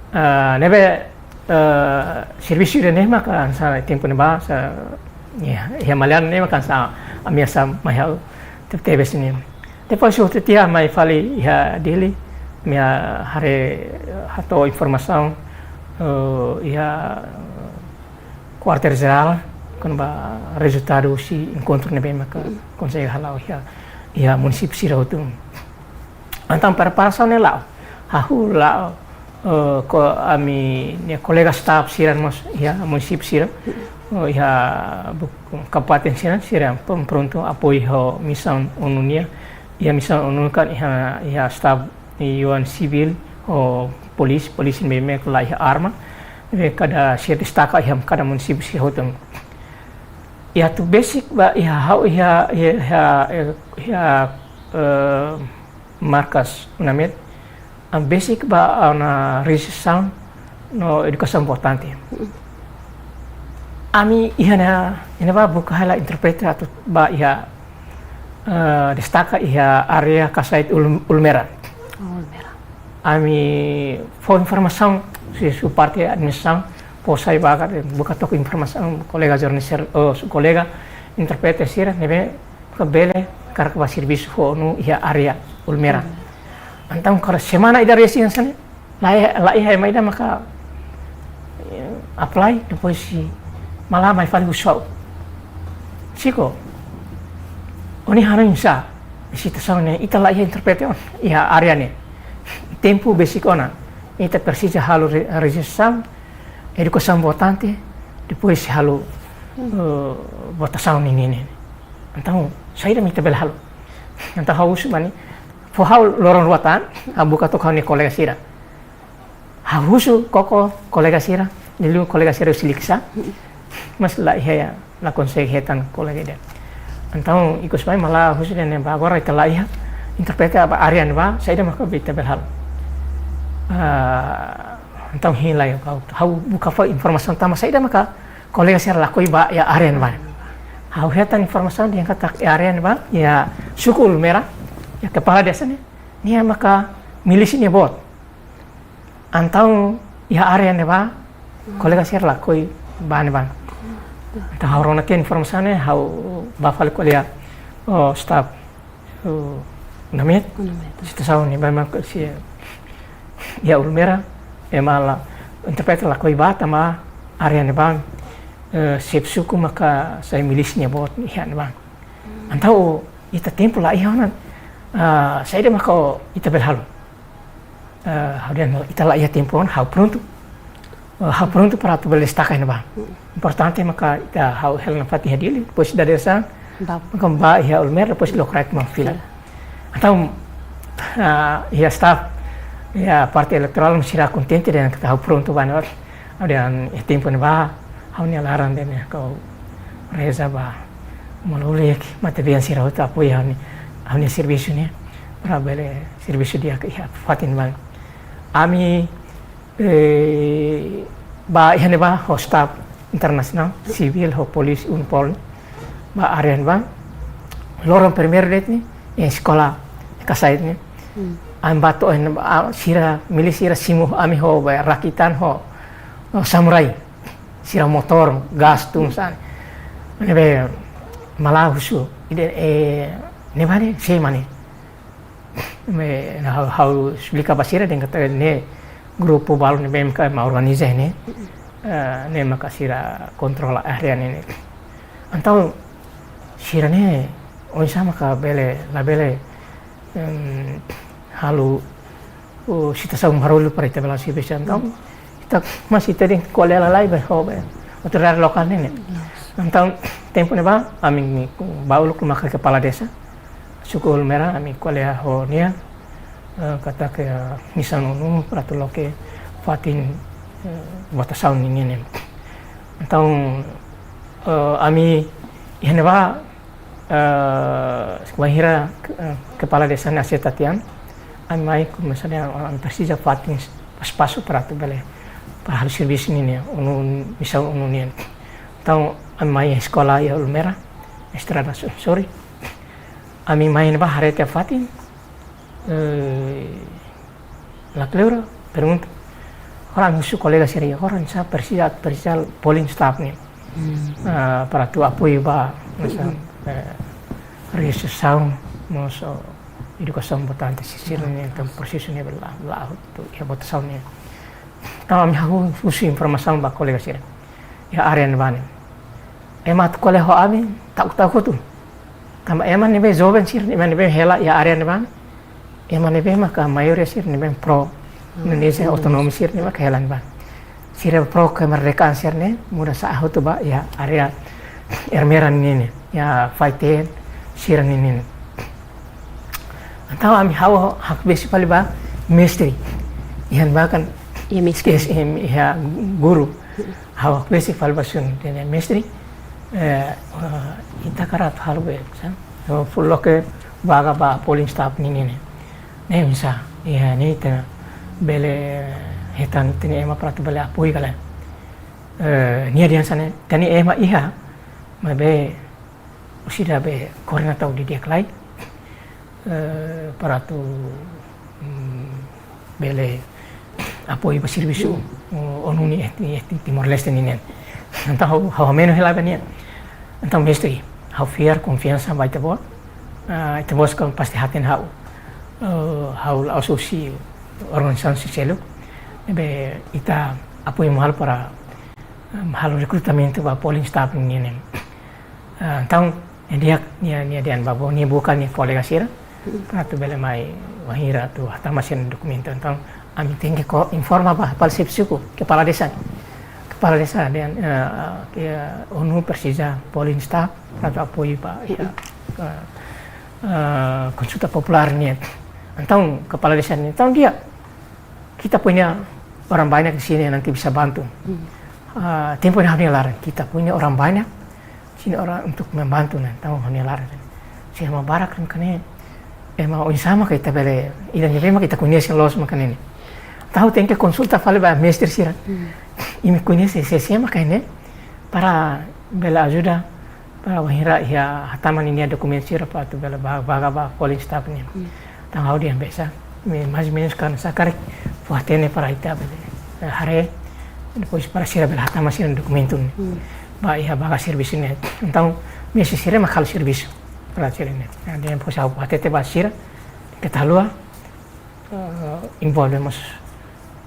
Eh, ne'ebé, eh, servisu ida-ne'e maka hanesan tempu ne'ebá, hanesan, ya, iha Maliana ne'e maka hanesan ami hanesan mai ha'u tebes ne'e. Depois hotu tiha mai fali iha Dili, ami haree hato'o informasaun, eh, iha kuartél jerál, kona-ba rezultadu husi enkontru ne'ebé maka konsege hala'o iha, iha munisípiu sira hotu. Entaun preparasaun ne'e la'o. Hahú la'o, eh, ho ami-nia kolega staf sira mós iha munisípiu sira. Oh, iha buk-, kabupaten sira, sira prontu apoiu ho misaun ONU nian. Iha misaun ONU kan iha, iha staf iha sivíl ho polísia, polísia ne'ebé mak laiha arma. Ne'ebé kada sira destaka iha kada munisípiu sira hotu. Iha atu besik ba iha ha'u iha, iha, iha, iha, eh, markas UNAMET, ah, besik ba, ah, ona rezistasaun no edukasaun votante. Ami iha ne'e, iha ne'ebá buka hela intérprete atu ba iha, eh, destaka iha área Kasait Ul-, Ulmera. Ulmera. Ami fó informasaun, husi parte administrasaun, fó sai ba katak buka took informasaun, kolega jornalista, oh, kolega intérprete sira, ne'ebé maka bele hakarak ba servisu ho ONU iha área Ulmera. Ulmera. Entaun kada semana ida resin hanesan ne'e, laiha, laiha ema ida maka, eh, apply, depois sei malae mai fali husu ha'u. Siko, ó-nia hanoin sá, situasaun ne'e, ita laiha intérprete ona iha área ne'e. Tempu besik ona, ita presiza halo re-, rezistasaun, edukasaun votante, depois halo, eh, votasaun nian ne'e. Entaun, saida mak ita bele halo? Entaun ha'u husu ba nia, fó ha'u loron rua tan, ha'u buka took ha'u-nia kolega sira. Ha'u husu koko kolega sira, liuliu kolega sira husi Likisá. Mas laiha, la konsege hetan kolega ida. Entaun, ikus mai malae husu dehan ne'e ba agora ita laiha intérprete ba área ne'ebá, saida maka ita bele halo? Ah, entaun hein lai ha'u, ha'u buka fó informasaun tanba saida maka kolega sira lakohi ba iha área ne'ebá. Ha'u hetan informasaun dehan katak iha área ne'ebá, iha suku Ulmera, iha kepala desa ne'e, nia maka milísia nia boot. Entaun iha área ne'ebá, kolega sira lakohi ba ne'ebá. Entaun ha'u rona tiha informasaun ne'e, ha'u bá fali ko'alia, oh, staf, oh, UNAMET. UNAMET. Situasaun ne'ebá mak sira iha Ulmera, ema la, intérprete lakohi ba tanba área ne'ebá, eh, xefe suku maka sai milísia nia boot iha ne'ebá. Entaun ita tempu laiha ona, ah, saida maka ita bele halo? Eh, ha'u dehan ita laiha tempu ona, ha'u prontu. Eh, ha'u prontu para atu bele destaka iha ne'ebá. Importante maka ita ha'u hela nafatin iha Dili, depois dadeer-saan, ba, maka bá iha Ulmera, depois lokraik mak fila. Fila. Entaun, ah, iha staf, iha parte eleitorál sira kontente dehan katak ha'u prontu ba ne'ebá. Ha'u dehan iha tempu ne'ebá, ha'u-nia laran dehan ne'e ha'u reza ba Malulik, matebian sira hotu apoiu ha'u-nia, ha'u-nia servisu ne'e, para bele servisu di'ak iha fatin ne'ebá. Ami, eh, Ba iha ne'ebá ho staf internasionál, sivíl ho polísia, UNPOL, ba área ne'ebá. Loron primeiru de'it ne'e, iha eskola Kasait ne'e. Hmm. Ami ba to'o iha ne'ebá, ah, sira milísia sira simu ami ho, ba, rakitan ho, ho samurai. Sira motór, gás tun sa'e. Ne'ebé malae husu, ida, eh, ne'ebá ne'e, sé mak ne'e. Ne'ebé, ha'u, ha'u esplika ba sira dehan katak ne'e grupu balu ne'ebé mak ema organiza ne'e. Eh, ne'e maka sira kontrola área ne'e. Entaun sira ne'e oinsá maka bele, labele, em, halo, o, situasaun barullu para ita bele servisu. Entaun, hmm, ita masih tadi kolega lalais ba, ho, ba autoridade lokál ne'e, ne'e. Yes. Entaun, tempu ne'ebá, ami ba uluk maka kepala desa suku Olmera, ami ko'alia ho nia, eh, katak, eh, misaun ONU para atu loke fatin, eh, votasaun ninian ne'e. Entaun, eh, ami iha ne'ebá, eh, bainhira, eh, kepala desa ne'e aseita tiha ona, ami mai komesa dehan, ami presiza fatin espasu para atu bele, para halo servisu ninian, ONU, misaun ONU nian. Entaun, ami mai eskola iha Olmera, Estrada Su-, sorry. Ami mai ne'ebá haree tiha fatin, eh, la kleur, pergunta. Agora ami husu kolega sira, agora sá presiza, presiza polling staff ne'e. Hmm. Ah, para atu apoiu ba, masa, hmm, eh, rejistrasaun, mós edukasaun votante sira-ne'e, entaun prosesu ne'e bele, bele atu iha votasaun ne'e. Entaun ami hahú husu informasaun ba kolega sira iha área ne'ebá ne'e. Ema atu ko'alia ho ami, ta'uk-ta'uk hotu. Tanba ema ne'ebé joven sira, ema ne'ebé hela iha área ne'ebá ne'e. Ema ne'ebé maka maioria sira ne'ebé pro Indonézia, hmm, otonomi sira ne'ebé maka hela ne'ebá. Sira pro kemerdekaan sira-ne'e, muda sa'e hotu ba iha área Ermera ninian, iha Faiten sira ninian. Entaun ami ha'u hakbesik fali ba mestre. Iha bahkan, iha mestre, iha guru. Ha'u hakbesik fali ba sira-ne'e, mestre, eh, eh, ita hakarak halo be, sa? Ha'u fó loke vaga ba polling staff ninian ne'e. Ne'e oinsá, iha ne'e ita bele hetan ita-nia ema para atu bele apoiu ka lae. Eh, nia dehan hanesan ne'e, ita-nia ema iha, maibé orsida be koordena tau didi'ak lai, eh, para atu, mm, bele apoiu ba servisu, mm, o, ONU nian iha, iha Timor-Leste ninian. Entaun ha'u, ha'u hameno hela ba nia. Entaun mestre, ha'u fiar, konfiansa ba ita-boot. Ah, ita-boot kan pasti hatene ha'u. Eh, ha'u la'ós husi organizasaun sira seluk. Ne'ebé ita apoiu malu para, em, halo rekrutamentu ba polling staff ninian. Ah, entaun, nia di'ak, nia, nia dehan ba, nia buka nia kolega sira, hmm, para atu bele mai wainhira atu hatama sira-nia dokumentu. Entaun, ami tenke informa ba, ba xefe suku, kepala desa. Kepala desa dehan, eh, ke ONU presiza polling staff, para atu apoiu ba, iha, hmm, eh, eh, konsulta populár nian. Entaun, kepala desa dehan, entaun di'ak, kita punya orang banyak di sini yang nanti bisa bantu. Hmm. Ah, tempu ne'e ha'u-nia laran, kita punya orang banyak, sini orang untuk membantu ne'e, entaun ha'u-nia laran. Se ema barak ne'e, ema oinsá mak ita bele, ida-ne'ebé mak ita koñese loos mak ne'e. Entaun tenke konsulta fali ba mestre sira. Hmm. Imi koñese sé-sé mak ne'e, para bele ajuda para wainhira iha hatama ninia dokumentu sira para atu bele ba, vaga ba polling staff nian. Hmm. Entaun ha'u dehan be sa, mais ou menos kan sa karik fó hatene para ita bele, eh, haree, depois para sira bele hatama sira dokumentu ne'e. Hmm. Ba iha vaga servisu ne'e. Entaun mestre sira mak halo servisu para sira-ne'e. Nah, depois ha'u fó hatete ba sira, keta haluha, eh, envolve mós,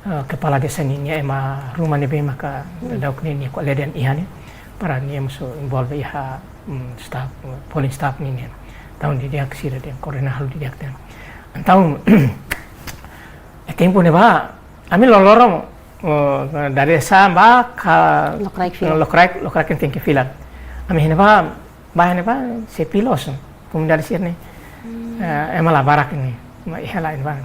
eh, kepala desa ninia ema ruma ne'ebé maka, hmm, daudaun ne'e nia ko'alia dehan iha ne'e, para nia mós envolve iha, mm, staff, polling staff ninian. Entaun didi'ak sira dehan, koordena halo didi'ak dehan. Entaun, iha tempu ne'ebá, ami loroloron, eh, dari desa ba ka lokraik fila. Lokraik, lokraik ne'e tenke fila. Ami iha ne'ebá, ba iha ne'ebá, sepi loos, komunidade sira-ne'e. Hmm. Eh, ema la barak ne'e, ema iha laran ne'ebá.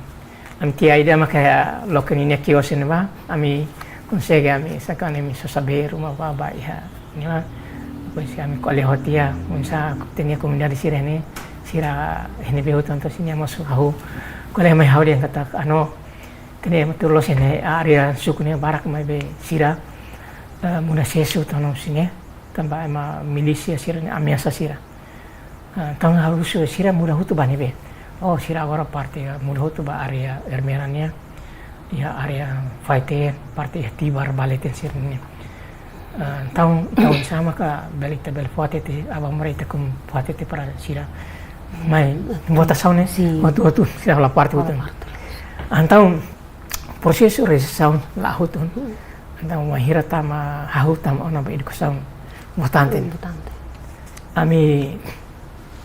Ami tiha ida maka loke ninia kios ne'ebá, ami konsege ami saka ne'e ami sosa bee ruma ba, ba iha ne'ebá. Depois ami ko'alia ho tiha, oinsá ita-nia komunidade sira-ne'e, sira iha ne'ebé hotu, entaun sira-nia mós hahú. Ko'alia mai ha'u dehan katak, anu, ita-nia ema tuir loos iha ne'e, área suku ne'e barak maibé sira, eh, muda sesu tonom sini, tanba ema milísia sira-nia ameasa sira. Eh, entaun ha'u husu sira muda hotu ba ne'ebé? Oh, sira agora parte, eh, muda hotu ba área Ermera nian, iha área Faite, parte iha Tibar ba leten sira-ne'e. Eh, entaun, entaun oinsá maka bele ita bele fó hatete, aban-bainrua ita kum fó hatete para sira. Mai votasaun ne'e, Sin. hotu-hotu, sira hola parte Hola hotu. parte. Entaun, prosesu rejeisaun la'o hotu. Hmm. Entaun, wainhira tama, ha'u tama ona ba edukasaun votante. Hmm, votante. Ami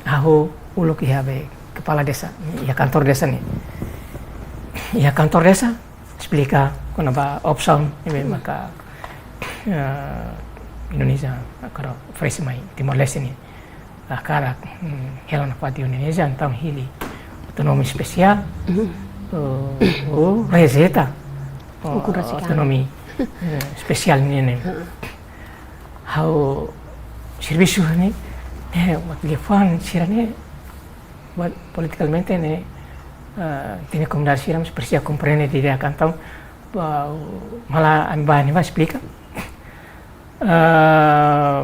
hahú uluk iha be kepala desa, iha kantor desa ne'e. Iha kantor desa, esplika kona-ba opsaun ne'ebé Hmm. maka, eh, Indonézia hakarak oferese mai Timor-Leste ne'e. Hakarak, hmm, hela nafatin Indonézia, entaun hili otonomia espesiál, Hmm. eh, ou rejeita, eh, Ukun rasik an. otonomia, eh, espesiál ne'e. Hmm. Ha'u servisu ne'e, ne'e, mak liafuan sira-ne'e, buat politikamente ne'e, eh, ita-nia komunidade sira mós presiza komprende didi'ak, entaun, ba, malah ami ba ne'ebá esplika. Eh,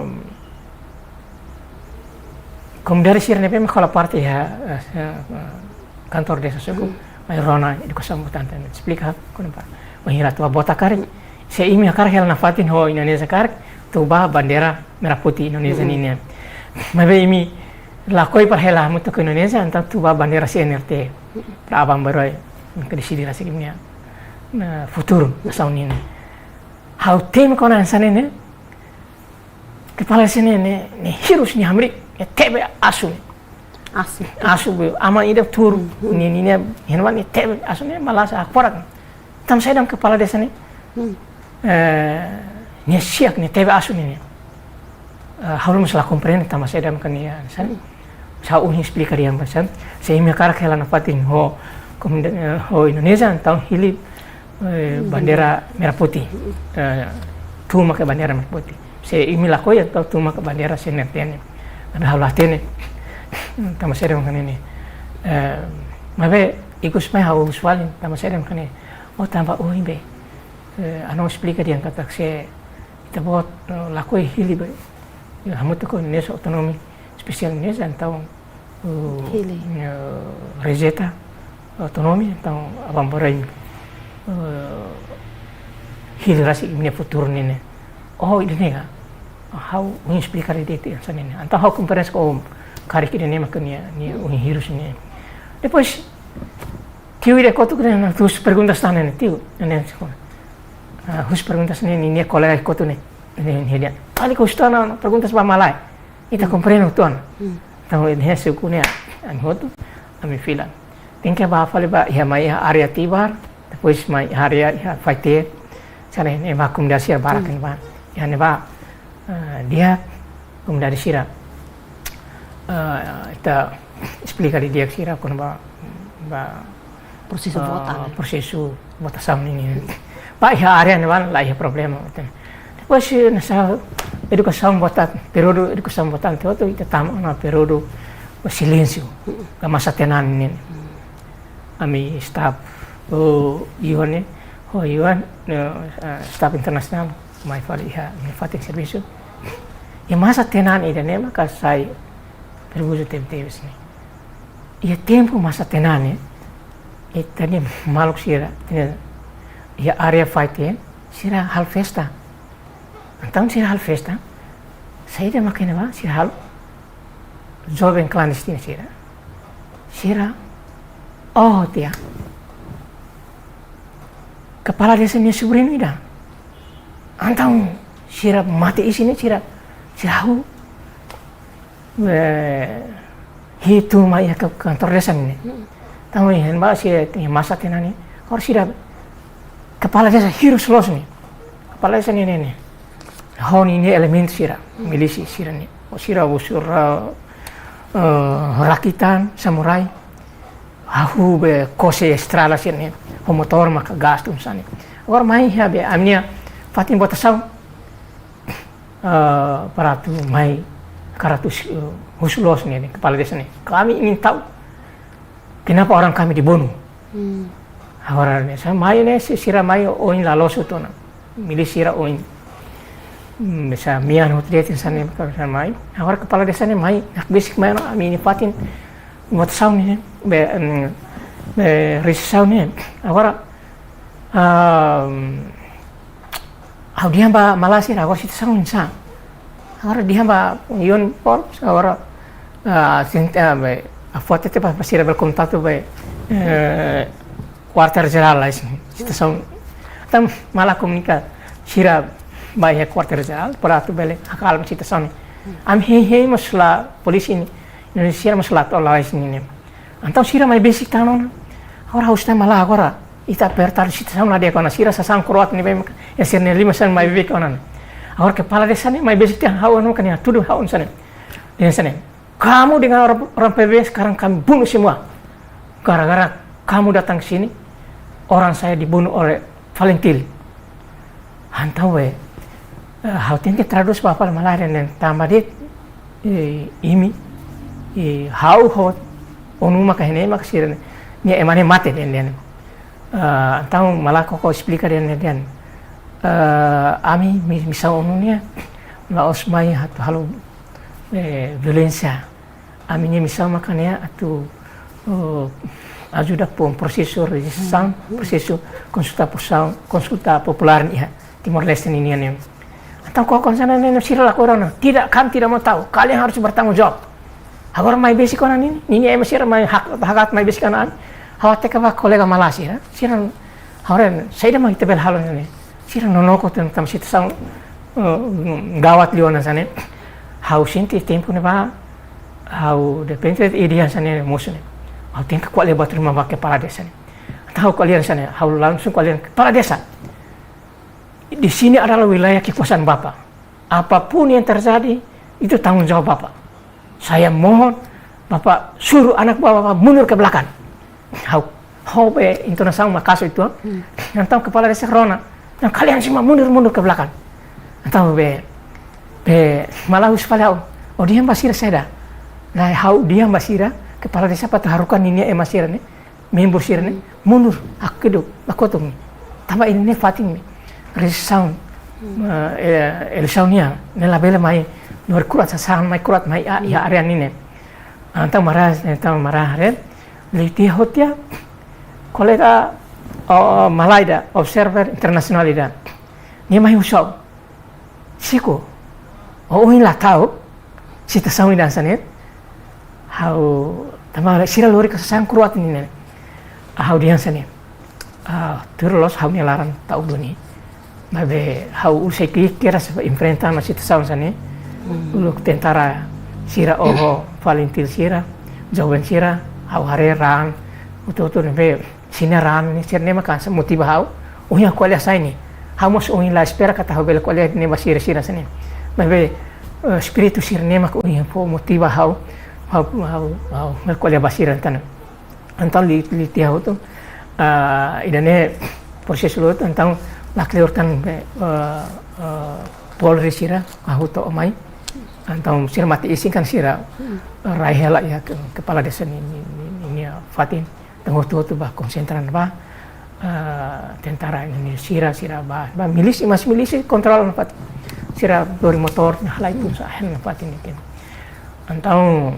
komunidade sira ne'ebé mak hola parte iha, eh, eh, kantor desa suku, Hmm. mai rona edukasaun votante ne'e esplika, kona-ba, wainhira atu vota karik, se imi hakarak hela nafatin ho Indonézia karik, atu ba bandeira merah putih Indonézia Hmm. nian. Maibé imi lakohi para hela hamutuk ho Indonézia, entaun atu ba bandeira C N R T, para aban-bainrua mak deside rasik imi-nia, eh, futuru nasaun nian. Ha'u temi kona hanesan ne'e, kepala desa ne'e, ne'e, ne'e hirus, ne'e hamriik, ne'e tebe asu. Asu. Asu be, aman ida tuur, Hmm, hmm. ne'e, ne'e, ne'e, henoin ne'e tebe asu ne'e, malah sa korak. Tanba saida mak kepala desa ne'e, Hmm. eh, ne'e siak, ne'e tebe asu ne'e, ne'e. Eh, ha'u mós la komprende tanba saida mak nia, saida. Hmm. Sa ohin esplika dehan ba sira, se imi hakarak hela nafatin ho, komunida-, eh, ho Indonézia, entaun hili, eh, Hmm. bandeira merah putih. Eh, tun maka bandeira merah putih. Se imi lakohi, entaun tun maka bandeira C N R T nian. Maibé ha'u la hatene, tanba saida mak ne'e. Eh, maibé, ikus mai ha'u husu fali, tanba saida mak ne'e. Oh, tanba ohin be, eh, ha'u-nia esplika dehan katak se ita-boot, eh, lakohi hili be, eh, hamutuk ho ne'e otonomia espesiál ne'e, entaun, eh, Hili. eh, rejeita otonomia, entaun aban-bainrua, eh, hili rasik imi-nia futuru nian ne'e. Oh, ida-ne'e ka? Ha'u ohin esplika de'it hanesan ne'e. Entaun ha'u komprende katak karik ida-ne'e mak nia, nia ohin hirus ne'e. Depois, tiu ida kotuk ne'e, husu perguntas tan ne'e, tiu, ne'e, ne'e, ah, husu perguntas ne'e, nia, nia kolega kotuk ne'e, ne'e, ne'e dehan. Fali ka husu tan perguntas ba malae. Ita Hmm. komprende hotu ona. Hmm. Entaun, ne'e suku ne'e, ami hotu, ami fila. Tenke ba fali ba, iha mai iha área Tibar, depois mai área iha Faite, sira ne'e, ne'e ba komunidade sira barak Hmm. ne'ebá. Iha ne'ebá, eh, di'ak komunidade sira, eh, ita esplika didi'ak sira kona-ba, ba, Prosesu eh, vota, ne'e? prosesu votasaun ne'e. Ba iha área ne'ebá la iha problema, enten. Depois, eh, hanesan edukasaun votante, períodu edukasaun votante, atu ita tama ona períodu silénsiu, ka masa tenang ne'e. Ami staf, oh, U N, oh, U N, eh, eh, staf internasionál, mai fali iha, mai fatin servisu. Iha masa tenang ida-ne'e maka sai perigozu tebetebes ne'e. Iha tempu masa tenang ne'e, ita-nia maluk sira, ita-nia, iha área Faite, sira halo festa. Entaun sira halo festa, saida mak ne'ebá, sira halo, joven klandestina sira. Sira, oh, tiha. Kepala desa nia subriñu ida. Entaun sira mate isin ne'e sira, sira hahú. Eh, hitu mai iha ka-, kantor desa ne'e. Hmm. Entaun iha ne'ebá sira, iha masa tenang ne'e. Agora sira kepala desa hirus loos ne'e. Kepala desa ne'e, ne'e, ne'e. Ho ninia elementu sira, Hmm. milísia sira ne'e. Ho sira husu ra-, eh, rakitan, samurai. Hahú be kose estrada sira ne'e. Ho motór maka gas tun sira ne'e. Agora mai iha be ami-nia fatin votasaun. Eh, para atu mai hakarak atu, eh, husu loos ne'e, ne'e, kepala desa ne'e. Kami ingin tahu kenapa orang kami dibunuh. Hmm. Agora ne'e, sa mai ne'e, si-, sira mai oin la loos hotu ona. Milísia sira oin. mm, bisa mian hotu de'it hanesan ne'e, hanesan mai. Agora kepala desa ne'e mai, hakbesik mai ona ami-nia fatin votasaun ne'e, be, mm, be, rejistrasaun ne'e. Agora, ah, ha'u dehan ba malae sira, agora situasaun oinsá. Agora dehan ba UNPOL, agora, ah, sin-, ah, be, ah, fó hatete ba, ba sira bele kontatu ba, eh, kuartél jerál lai, sin, situasaun. Entaun malae komunika sira ba iha kuartél jerál, para atu bele akalma situasaun ne'e. Ami hein-hein mós la polísia ne'e, Indonézia mós la to'o la'o iha sini ne'e. Entaun sira mai besik tan ona. Agora ha'u husu tan malae agora, ita aperta situasaun la di'ak ona, sira sasán kro'at ne'ebé mak, ya sira-nia liman sasán mai besik ona. Agora kepala desa ne'e mai besik tan ha'u anu kan ya, tudu ha'u hanesan ne'e. Dehan hanesan ne'e: "Kamu dengan orang, orang P B B sekarang kami bunuh semua. Gara-gara kamu datang ke sini, orang saya dibunuh oleh Falintil." Entaun be, eh, ha'u tenke tradús ba fali malae ne'e, tanba de'it, eh, imi, eh, ha'u ho ONU maka iha ne'e maka sira-nia ema ne'e mate dehan, dehan. Eh, entaun malae koko esplika dehan, dehan. Eh, ami mi-, misaun ONU nian la'ós mai atu halo, eh, violénsia. Ami-nia misaun maka ne'e atu, oh, ajuda ho prosesu rejistrasaun, prosesu konsulta posaun, konsulta populár iha Timor-Leste ninian ne'e. Entaun koko hanesan ne'e, sira lakohi ona. "Tidak, kami tidak mau tahu. Kalian harus bertanggung jawab." Agora mai besik ona ninia, ninia ema sira mai hak, hakat mai besik ona. Ha'u hateke ba kolega malae sira, sira, ha'u haree saida mak ita bele halo ne'e. Sira nonook hotu tanba situasaun, eh, gawat liu ona hanesan ne'e. Ha'u sente tempu ne'ebá, ha'u depende ida hanesan ne'e mosu ne'e. Ha'u tenke ko'alia buat ruma ba kepala desa ne'e. Entaun ha'u ko'alia hanesan ne'e, ha'u langsung ko'alia: "Kepala desa, di sini adalah wilayah kekuasaan Bapak. Apapun yang terjadi, itu tanggung jawab Bapak. Saya mohon Bapak suruh anak buah Bapak mundur ke belakang." Ha'u, ha'u be intonasaun makasu uitoan. Hmm. Entaun kepala desa rona. "Nah, kalian semua mundur, mundur ke belakang." Entaun be, be malae husu fali ha'u: "Ó dehan ba sira saida?" Nah, ha'u dehan ba sira, kepala desa para atu haruka ninia ema sira ne'e, membru sira ne'e, mundur, hakidu, ba kotuk ne'e. Tanba iha ne'e fatin ne'e rejistrasaun, eh, eh, eleisaun nian, ne'e labele mai, no kro'at sasán mai, kro'at mai, ah, iha área ne'e ne'e. Entaun malae, entaun malae haree, liu tiha hotu tiha, kolega, oh, malae ida, observer internasionál ida. Nia mai husu ha'u: "Chico, ó ohin la ta'uk situasaun ida hanesan ne'e?" Ha'u, tanba sira lori ka sasán kro'at ne'e ne'e. Ha'u dehan hanesan ne'e: "Ah, tuir loloos ha'u-nia laran ta'uk duni. Maibé ha'u uluk sei ki'ik kedas ba enfrenta ona situasaun hanesan ne'e. Uluk tentara sira oho Falintil sira, joven sira, ha'u haree raan, hotu-hotu ne'ebé sira-nia raan ne'e, sira-ne'e maka hanesan motiva ha'u. Ohin ha'u ko'alia sai ne'e. Ha'u mós ohin la espera katak ha'u bele ko'alia ne'e ba sira, sira hanesan ne'e. Maibé, eh, espíritu sira-ne'e maka ohin fó motiva ha'u, ha'u, ha'u, ha'u bele ko'alia ba sira entaun." Entaun liu, liu tiha hotu, ah, ida-ne'e prosesu hotu, entaun lakleur tan be, eh, eh, polri sira, ha'u to'o mai. Entaun sira mate-isin kan sira, eh, rai hela iha ke, kepala desa ne'e, ne'e, ne'e, nia fatin. Entaun hotu-hotu bá konsentra ba, eh, tentara Indonézia sira, sira bá, bá milísia, mas milísia kontrola ona fatin. Sira lori motór, halai punsa, hela ona fatin ne'e. Entaun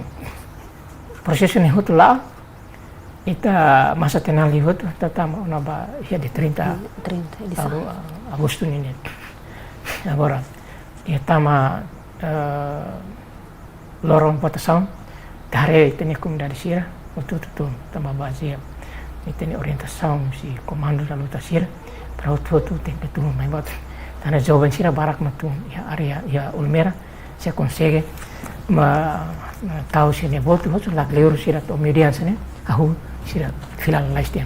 prosesu ne'e hotu la'o, ita masa tenang liu hotu, ita tama ona ba iha dia trinta, hmm, trinta de Agu-, Agostu ne'e. Agora, iha tama, eh, loron votasaun, ita haree ita-nia komunidade sira, hotu-hotu tun, tanba bazeia ita-nia orientasaun husi komandu da luta sira, para hotu-hotu tenke tun mai votu. Tanba joven sira barak mak tun iha área, iha Olmera, sira konsege mak, mak tau sira-nia votu, hotu lakleur sira to'o meiudia hanesan ne'e, hahú sira fila lalais tiha.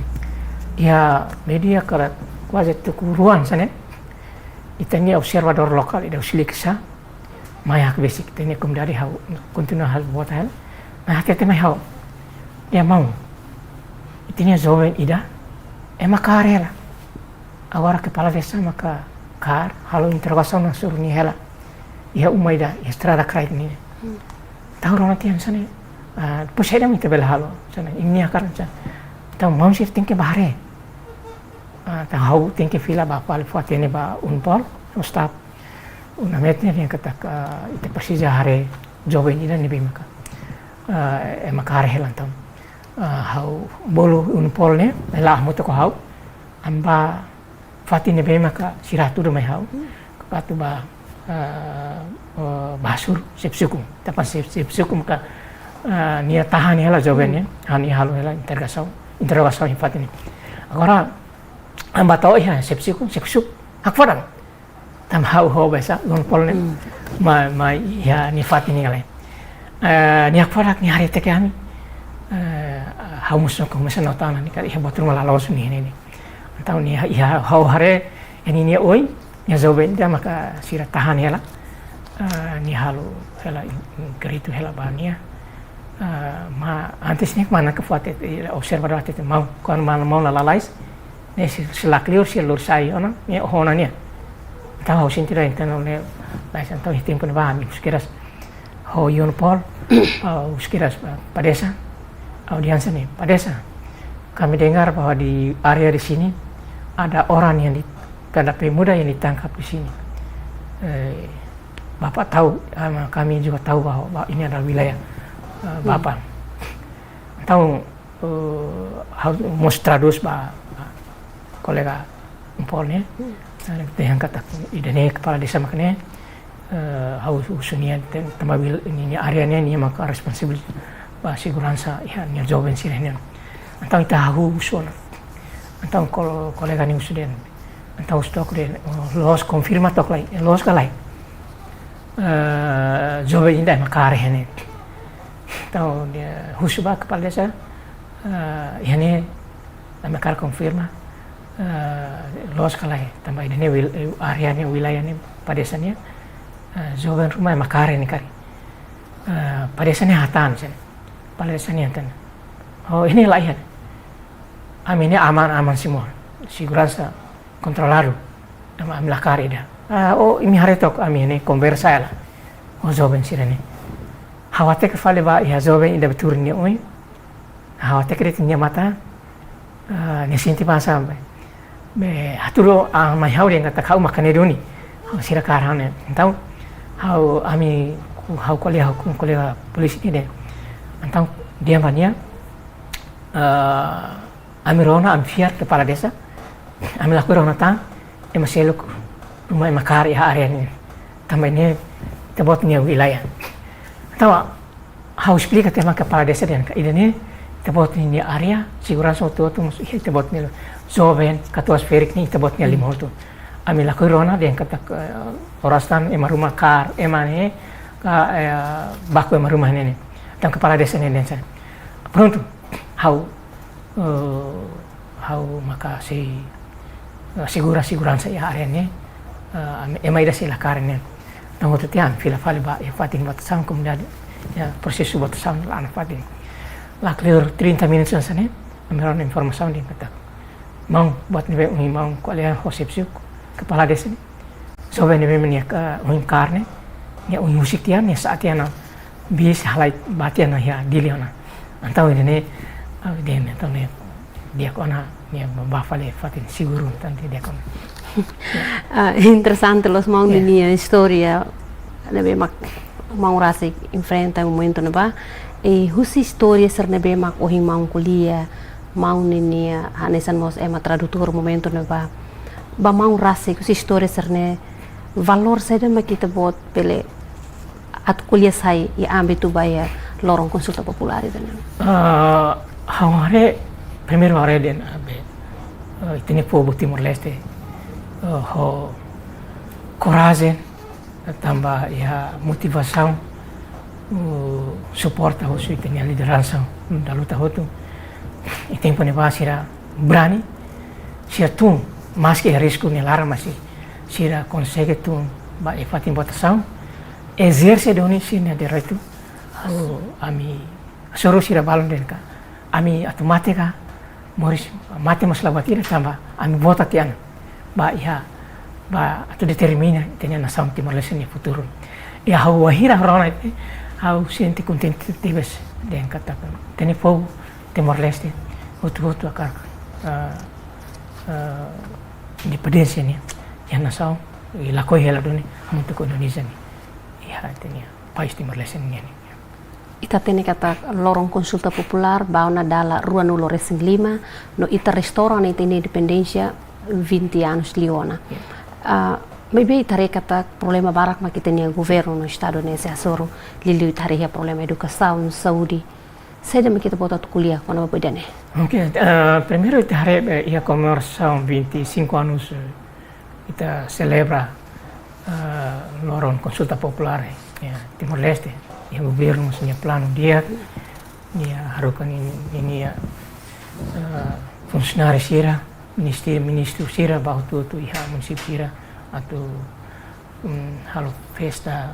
Iha meiudia karik kuaze tuku rua hanesan ne'e, ita-nia observadór lokál ida husi Likisá, mai hakbesik ita-nia komunidade, ha'u kontinua halo vota hela. Mai hatete mai ha'u: "Dehan maun, ita-nia joven ida, ema kaer hela. Agora kepala desa maka kaer, halo interrogasaun no suru nia hela iha uma ida, iha estrada kraik ne'e. Hmm. Entaun rona tiha hanesan ne'e, ah, depois saida mak ita bele halo hanesan ne'e, imi hakarak hanesan ne'e. Entaun maun sira tenke bá haree." Ah, entaun ha'u tenke fila bá fali fó-hatene ba UNPOL, staf, UNAMET ne'e dehan katak, ah, ita presiza haree joven ida ne'ebé maka, ah, ema kaer hela entaun. Ah, ha'u bolu UNPOL ne'e, ela hamutuk ho ha'u, ami bá fatin ne'ebé maka sira hatudu mai ha'u, atu bá, ah, ah, bá hasoru xefe suku, tanba xefe, xefe suku maka, ah, nia tahan hela joven ne'e, nia halo hela interrogasaun, interrogasaun iha fatin ne'e. Agora, ami bá to'o iha xefe suku, xefe suku hakfodak. Tanba ha'u ho besa, UNPOL ne'e, mai, mai iha nia fatin ne'e ka lae. Eh, nia hakfodak, nia haree hateke ami. Eh, ha'u mós komesa nota ona, nia karik iha buat ruma la loos nia ne'e. Entaun nia, iha ha'u haree, nia, nia oin, nia joven ida maka sira tahan hela. Eh, nia halo hela in-, inkhéridu hela ba nia. Eh, maibé antes ne'e, mana ke fuat, eh, observadór hatete maun, kuandu mana maun la lalais, ne'e sei, sei la kleur, sei lori sai ona, ne'e oho ona nia. Entaun ha'u sente ida entaun ne'e, mas entaun iha tempu ne'ebá ami husik kedas ho UNPOL, ah, husik kedas ba, ba desa, audiénsia ne'e, ba desa. Kami dengar bahwa di area di sini ada orang yang di-, ada pemuda yang ditangkap di sini. Eh, Bapak tahu, ah, kami juga tahu bahwa, bahwa ini adalah wilayah, eh, Bapak. Entaun, eh, ha'u mós tradús ba, ba kolega UNPOL ne'e. Hmm. Nia dehan katak ida-ne'e kepala desa mak ne'e, eh, ha'u husu nia ten-, tanba wil-, nia, nia área ne'e nia maka responsavel ba seguransa iha nia joven sira-ne'e. Entaun ita hahú husu ona. Entaun kol-, kolega ne'e husu dehan. Entaun husu took dehan, oh, loos konfirma took lai, loos ka lae. Eh, joven ida ema kaer iha ne'e. Entaun nia husu ba kepala desa, eh, iha ne'e, ami hakarak konfirma, eh, loos ka lae, tanba ida-ne'e wil-, eh, área ne'e, wilayah ne'e, ba desa ne'e, eh, joven ruma ema kaer ne'e karik. Eh, ba desa ne'e hatán, sini. Ba desa ne'e hatán. Oh, iha ne'e lae iha ne'e. Ami ne'e aman-aman semua. Seguransa kontroladu. Ami, ami la kaer ida. Ah, oh, imi haree took, ami ne'e konversa hela ho joven sira-ne'e. Ha'u hateke fali ba iha joven ida bá tuur nia oin. Ha'u hateke de'it nia matan, ah, nia sente ba sampai. Be, hatudu, ah, mai ha'u dehan katak ha'u maka ne'e duni. Ha'u sira kaer ha'u ne'e. Entaun, ha'u, ami, ha'u ko'alia, ha'u ko'alia polísia ne'e dehan. Entaun, dehan ba nia, ah, ami rona, ami fiar kepala desa, ami lakohi rona tan, ema seluk ruma ema kaer iha área ne'e. Tanba ne'e, ita-boot nia wilayah. Entaun, ha'u esplika tiha ba kepala desa dehan katak ida-ne'e ita-boot nia área, seguransa hotu-hotu mós iha ita-boot nia, joven, katuas ferik ne'e ita-boot nia liman hotu. Ami lakohi rona dehan katak, eh, oras tan ema ruma kaer, ema ne'e, ka, eh, baku ema ruma ne'e ne'e. Entaun kepala desa ne'e dehan sa. Prontu, ha'u, eh, ha'u maka sei, eh, asegura seguransa iha área ne'e, eh, ami, ema ida sei la kaer ne'e. Entaun hotu tiha ami fila fali ba iha fatin votasaun komunidade, iha prosesu votasaun la iha fatin. La kleur trinta minutus hanesan ne'e, ami rona informasaun dehan katak maun, buat ne'ebé ohin maun ko'alia ho xefe suku, kepala desa ne'e. Joven ne'ebé mak nia ka-, ohin kaer ne'e, nia ohin husik tiha, nia sa'e tiha ona bis, halai bá tiha ona iha Dili ona. Entaun ida-ne'e, ah, ida-ne'e, entaun ne'e, di'ak ona, nia bá fali fatin seguru, entaun di'ak ona. Ah, interesante loos maun, ya, ninia istória, ne'ebé mak maun rasik enfrenta momentu ne'ebá. I husi istória sira ne'ebé mak ohin maun ko'alia, maun ninia, hanesan mós ema tradutór momentu ne'ebá. Ba maun rasik, husi istória sira-ne'e, valór saida mak ita-boot bele atu ko'alia sai iha ámbitu ba iha loron konsulta populár ida-ne'e? Ah, ha'u haree, primeiru haree dehan, ah, be, ah, ita-nia povu Timor-Leste, ah, ho korajen, tanba iha motivasaun, uh, suporta husi ita-nia lideransa, uh, da luta hotu. I tempu ne'ebá sira brani, sira tun, maski iha risku nia laran, mas sira konsege tun ba iha fatin votasaun, ezerse duni sira-nia direitu. Uh, ami hasoru sira balun dehan katak ami atu mate ka, moris, mate mós la buat ida tanba ami vota tiha ona ba iha, ba atu determina ita-nia nasaun Timor-Leste nia futuru. I ha'u wainhira rona, ha'u sente kontente tebes dehan katak ita-nia povu Timor-Leste hotu-hotu hakarak, eh, eh, independénsia nian, iha nasaun, I lakohi hela duni hamutuk ho Indonézia nian iha ita-nia país Timor-Leste nian. Ita hatene katak loron konsulta populár ba ona dala ruanulu resin lima, no ita restaura ona ita-nia independénsia vinte anos liu ona. Ya. Ah, maibé ita haree katak problema barak mak ita-nia governu no estadu ne'e sei hasoru, liuliu ita haree iha problema edukasaun, saúde. Saida mak ita-boot atu ko'alia kona-ba ida-ne'e? Oke, eh, primeiru ita haree, eh, iha komemorasaun vinte e cinco anos, eh, ita selebra, eh, loron konsulta populár, eh, iha Timor-Leste, iha governu mós nia planu di'ak, nia haruka ninia, ninia, eh, funsionáriu sira, ministru, ministru sira, ba hotu-hotu iha munisípiu sira, atu, mm, halo festa,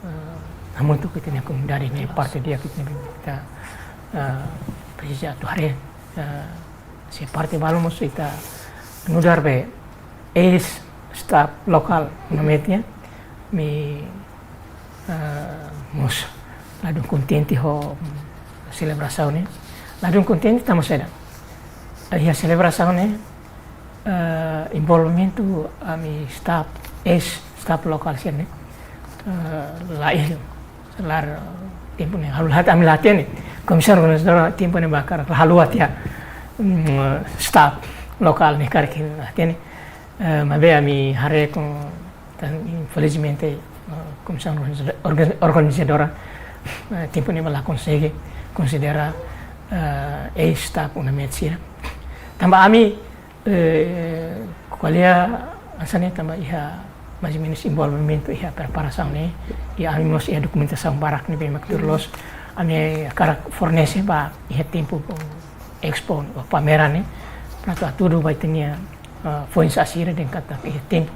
eh, hamutuk ho ita-nia komunidade ne'e, parte di'ak ita-nia, ita, eh, presiza atu haree, eh, sei parte balu mós ita nu'udar be eis staf lokál, namanya, ami, eh, mós ladún kontente ho selebrasaun ne'e. Ladún kontente tanba saida? Iha selebrasaun ne'e, eh, envolvimentu ami staf, eis staf lokál sira-ne'e, eh, laiha. Lae, tempu ne'e, ha'u la, ami la hatene. Komisaun organizadora tempu ne'e barak la haluha tiha, mm, staf lokál ne'e karik la hatene. Eh, maibé ami haree katak, tan, infelizmente, eh, komisaun organiza-, orga-, organizadora, eh, tempu ne'e la konsege konsidera, eh, eis staf UNAMET sira. Tanba ami, eh, ko'alia hanesan ne'e tanba iha mais ou menus envolvimentu iha preparasaun ne'e, i ami mós iha dokumentasaun barak ne'ebé mak tuir loos, ami hakarak fornese ba iha tempu expo, pameran ne'e, para atu hatudu ba ita-nia, eh, foin-sa'e sira dehan katak iha tempu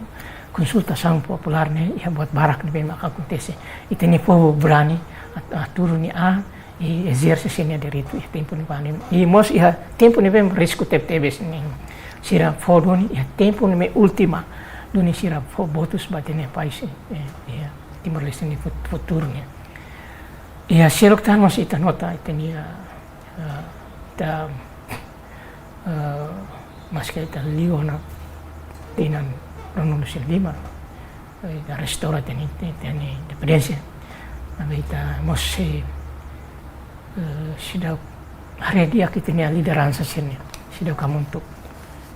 konsultasaun populár ne'e iha buat barak ne'ebé mak akontese. Ita-nia povu brani atu, atu hatudu nia an, i ezerse sira-nia direitu iha tempu ne'ebá ne'e. I mós iha tempu ne'ebé risku tebetebes ne'e. Sira fó duni iha tempu ne'ebé última, duni sira fó votus ba ita-nia país, eh, iha Timor-Leste nia fut-, futuru ne'e. Iha seluk tan mós ita nota, ita-nia, eh, ita, eh, maske ita liu ona tinan ruanulu resin lima, eh, ita restaura ita-nia, ita-nia independénsia. Maibé ita mós sei, eh, seidauk haree di'ak ita-nia lideransa sira-ne'e, seidauk hamutuk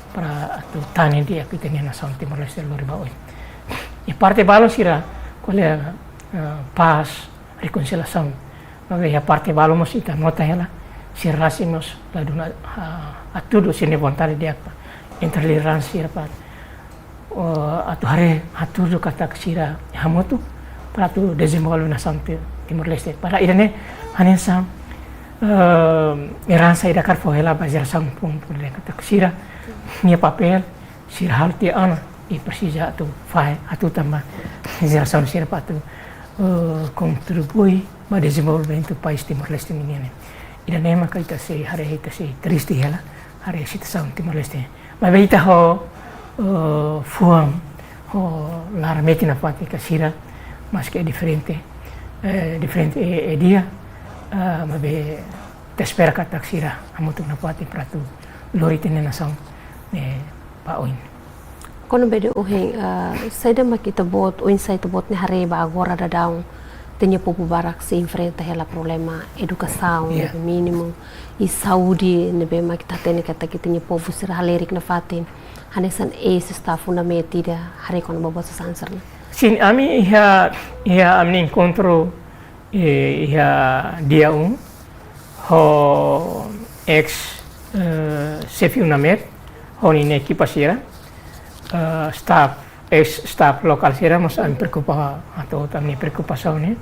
para atu tane di'ak ita-nia nasaun Timor-Leste lori ba oin. Iha parte balun sira ko'alia, eh, pás, rekonsiliasaun. Maibé iha parte balun mós ita nota hela, sira rasik mós ladún, ah, hatudu sira-nia vontade di'ak ba entre lideransa sira ba, oh, atu haree, hatudu katak sira hamutuk para atu dezenvolve nasaun Ti-, Timor-Leste. Para ida-ne'e hanesan, eh, eransa ida hakarak fó hela ba jerasaun foun, foun, katak sira-nia papél, sira halo tiha ona, i presiza atu fahe, atu tama jerasaun sira para atu, eh, kontribui ba dezenvolvimentu país Timor-Leste nian. Ida-ne'e maka ita sei haree, ita sei triste hela haree situasaun Timor-Leste. Maibé ita ho, eh, fuan, ho laran metin nafatin katak sira, maske diferente, eh, diferente, eh, ideia, eh, maibé ita espera katak sira hamutuk nafatin para atu lori ita-nia nasaun, eh, ba oin. Kona-ba ida ohin, eh, saida mak ita-boot, oinsá ita-boot ne'e haree ba agora daudaun ita-nia povu barak sei enfrenta hela problema edukasaun, ya, ne'ebé mínimu, i saúde ne'ebé mak ita hatene katak ita-nia povu sira halerik nafatin. Hanesan eis staf UNAMET ida, haree kona-ba buat sasán sira-ne'e. Sin, ami iha, iha ami-nia enkontru, eh, iha dia um, ho eis, eh, xefe UNAMET, ho ninia ekipa sira, eh, staf, eis staf lokál sira, mós ami preokupa, atu ami preokupasaun ne'e.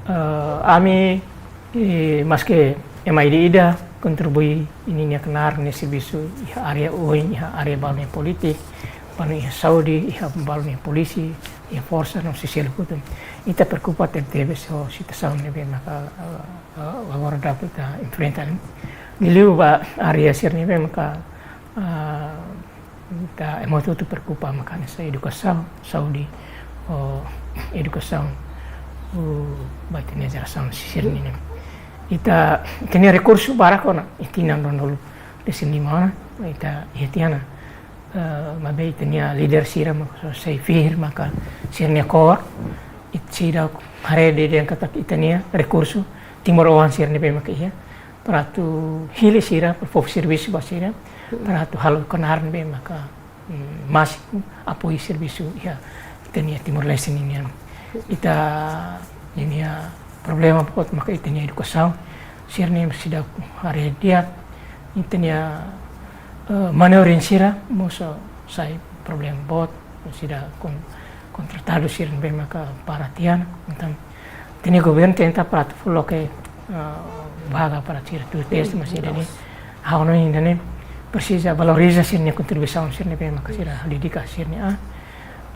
Eh, ami, eh, maske ema ida-ida kontribui ninia knaar ne'e servisu iha área oin, iha área balun polítika, balun iha saúde, iha balun polísia, iha forsa no sira seluk hotu. Ita preokupa tebetebes ho situasaun ne'ebé maka, eh, eh, agora daudaun ita enfrenta ne'e. Liuliu ba área sira ne'ebé maka, eh, ita ema hotu-hotu preokupa maka hanesan edukasaun, saúde, ho edukasaun, ho ba ita-nia jerasaun sira-ne'e. Ita, ita-nia rekursu barak ona, iha tinan ruanulu resin lima ona, ita iha tiha ona Eh, maibé ita-nia líder sira mós sei firme maka sira-nia kór, ita seidauk haree dehan katak ita-nia rekursu timoroan sira ne'ebé maka iha, para atu hili sira, para fó servisu ba sira, para atu halo knaar ne'ebé maka, mm, másimu apoiu servisu iha ita-nia Timor-Leste ninian. Ita-nia problema boot maka ita-nia edukasaun, sira-ne'e seidauk haree di'ak, ita-nia, eh, maneira sira mós sai problema boot, sira kon-, kontratadu sira ne'ebé maka para tiha ona. Entaun, ita-nia governu tenta para atu fó loke, eh, vaga para sira tuir teste, mas ida-ne'e, ha'u hanoin ida-ne'e presiza valoriza sira-nia kontribuisaun sira ne'ebé maka sira dedika sira-nia an.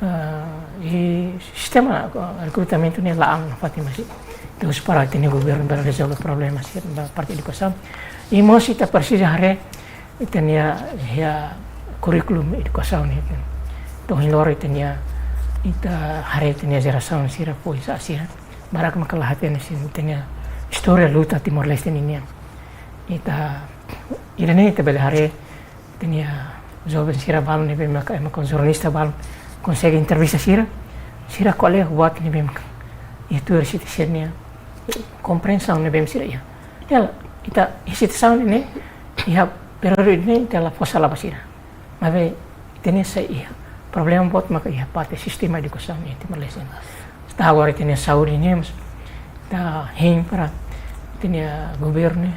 Eh, i sistema, eh, rekrutamentu ne'e la'o nafatin, mas ita husu para ita-nia governu bele rezolve problema sira ba parte edukasaun. I mós ita presiza haree ita-nia, iha kurríkulu edukasaun ne'e. Entaun ohin loron ita-nia, ita haree ita-nia jerasaun sira foin-sa'e sira barak maka la hatene sira-nia istória luta Timor-Leste ninian. Ita, ida-ne'e ita bele haree ita-nia joven sira balun ne'ebé maka ema kon jornalista balun konsege entrevista sira, sira ko'alia buat ne'ebé maka iha tuir sira-nia komprensaun ne'ebé sira iha. Ita, ita, iha situasaun ne'e, iha períodu ne'e ita la fó sala ba sira. Maibé ita-nia sai iha problema boot maka iha parte sistema edukasaun iha Timor-Leste. To'o agora ita-nia saúde ne'e mós ita hein para ita-nia governu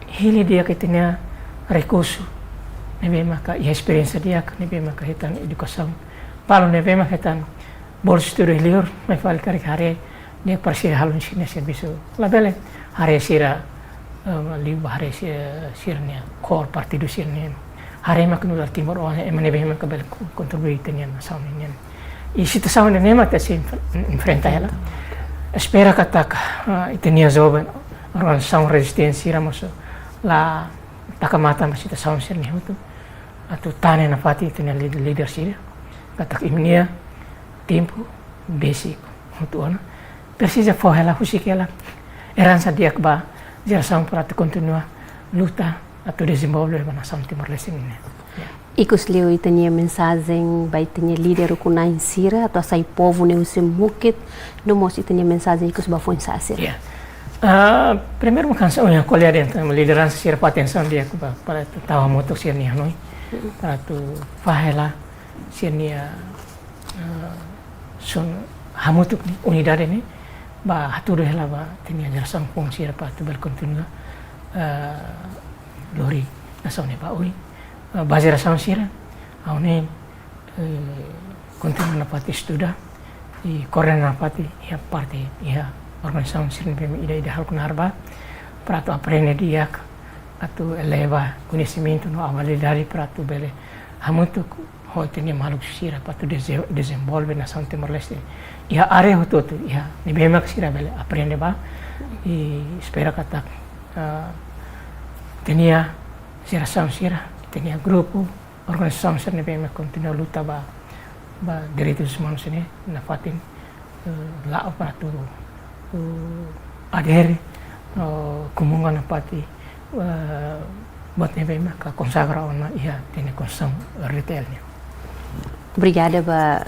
hili di'ak ita-nia rekursu ne'ebé maka iha esperiénsia di'ak, ne'ebé maka hetan edukasaun, balun ne'ebé maka hetan bolsa estudu iha liur, mai fali karik haree di'ak para sira halo sira-nia servisu. Labele haree sira, eh, liu ba haree sira, sira-nia kór partidu sira-ne'e. Haree mak nu'udar timoroan, ema ne'ebé maka bele ko-, kontribui ita-nia nasaun ninian. I situasaun ne'e mak ita sei enf-, enfrenta hela. Espera katak, eh, ita-nia joven organizasaun rezisténsia sira mós la taka matan ba situasaun sira-ne'e hotu. Atu tane nafatin ita-nia lid-, líder sira. Katak imi-nia tempu besik hotu ona. Presiza fó hela, husik hela eransa di'ak ba jerasaun para atu kontinua luta atu dezenvolve ba nasaun Timor-Leste ninian. Ya. Ikusliu ita-nia mensajen ba ita-nia líder ukun-na'in sira atu hasai povu ne'e husi mukit, no mós ita-nia mensajen ikus ba foin-sa'e sira. Ya. Ah, primeiru mak hanesan ohin ko'alia de'it, lideransa sira fó atensaun di'ak ba, para atu tau hamutuk sira-nia hanoin, para atu fahe hela sira-nia, eh, son hamutuk ne'e, unidade ne'e, ba hatudu hela ba ita-nia jerasaun foun sira para atu bele kontinua, eh, lori nasaun ne'e ba oin. Eh, ba jerasaun sira, ha'u hanoin, eh, kontinua nafatin estuda, i koordena nafatin iha parte, iha organizasaun sira ne'ebé mak ida-ida halo knaar ba, para atu aprende di'ak, atu eleva koñesimentu no abilidade para atu bele hamutuk ho ita-nia maluk sira para atu deze-, dezenvolve nasaun Timor-Leste. Iha área hotu-hotu, iha ne'ebé mak sira bele aprende ba, i espera katak, ah, ita-nia jerasaun sira, ita-nia grupu, organizasaun sira ne'ebé mak kontinua luta ba, ba direitus umanus ne'e, nafatin, eh, la'o para atu, eh, adere, eh, komunga nafatin, eh, buat ne'ebé maka konsagra ona iha ita-nia Konstituisaun R D T L nian. Obrigada ba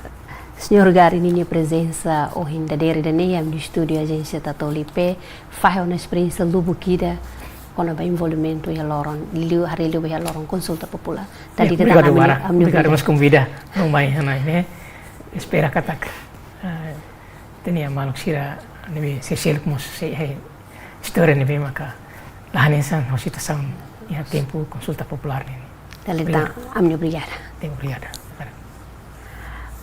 Señór Gary ninia prezensa ohin dadeer ida-ne'e iha ami-nia estúdiu Ajénsia Tatoli P, fahe ona esperiénsia lubuk ida kona-ba envolvimentu iha loron, liu, haree liu ba iha loron konsulta populár. Ya, dadi obrigadu, ami-nia, Mara. Ami-nia obrigadu, obrigadu. Mós konvida, no mai, hanai, ne'e. Espera katak, eh, ita-nia maluk sira ne'ebé sei seluk mós sei, eh, istória ne'ebé maka la hanesan ho situasaun iha tempu konsulta populár ne'e. Dala ida tan, obrigadu. Ami-nia obrigada. Tenke obrigada.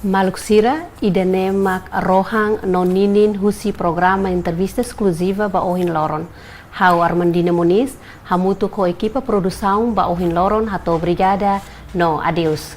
Maluk sira, ida-ne'e mak rohan no ninin husi programa entrevista eskluziva ba ohin loron. Ha'u Armandina Moniz, hamutuk ho ekipa produsaun ba ohin loron hato'o obrigada no adeus.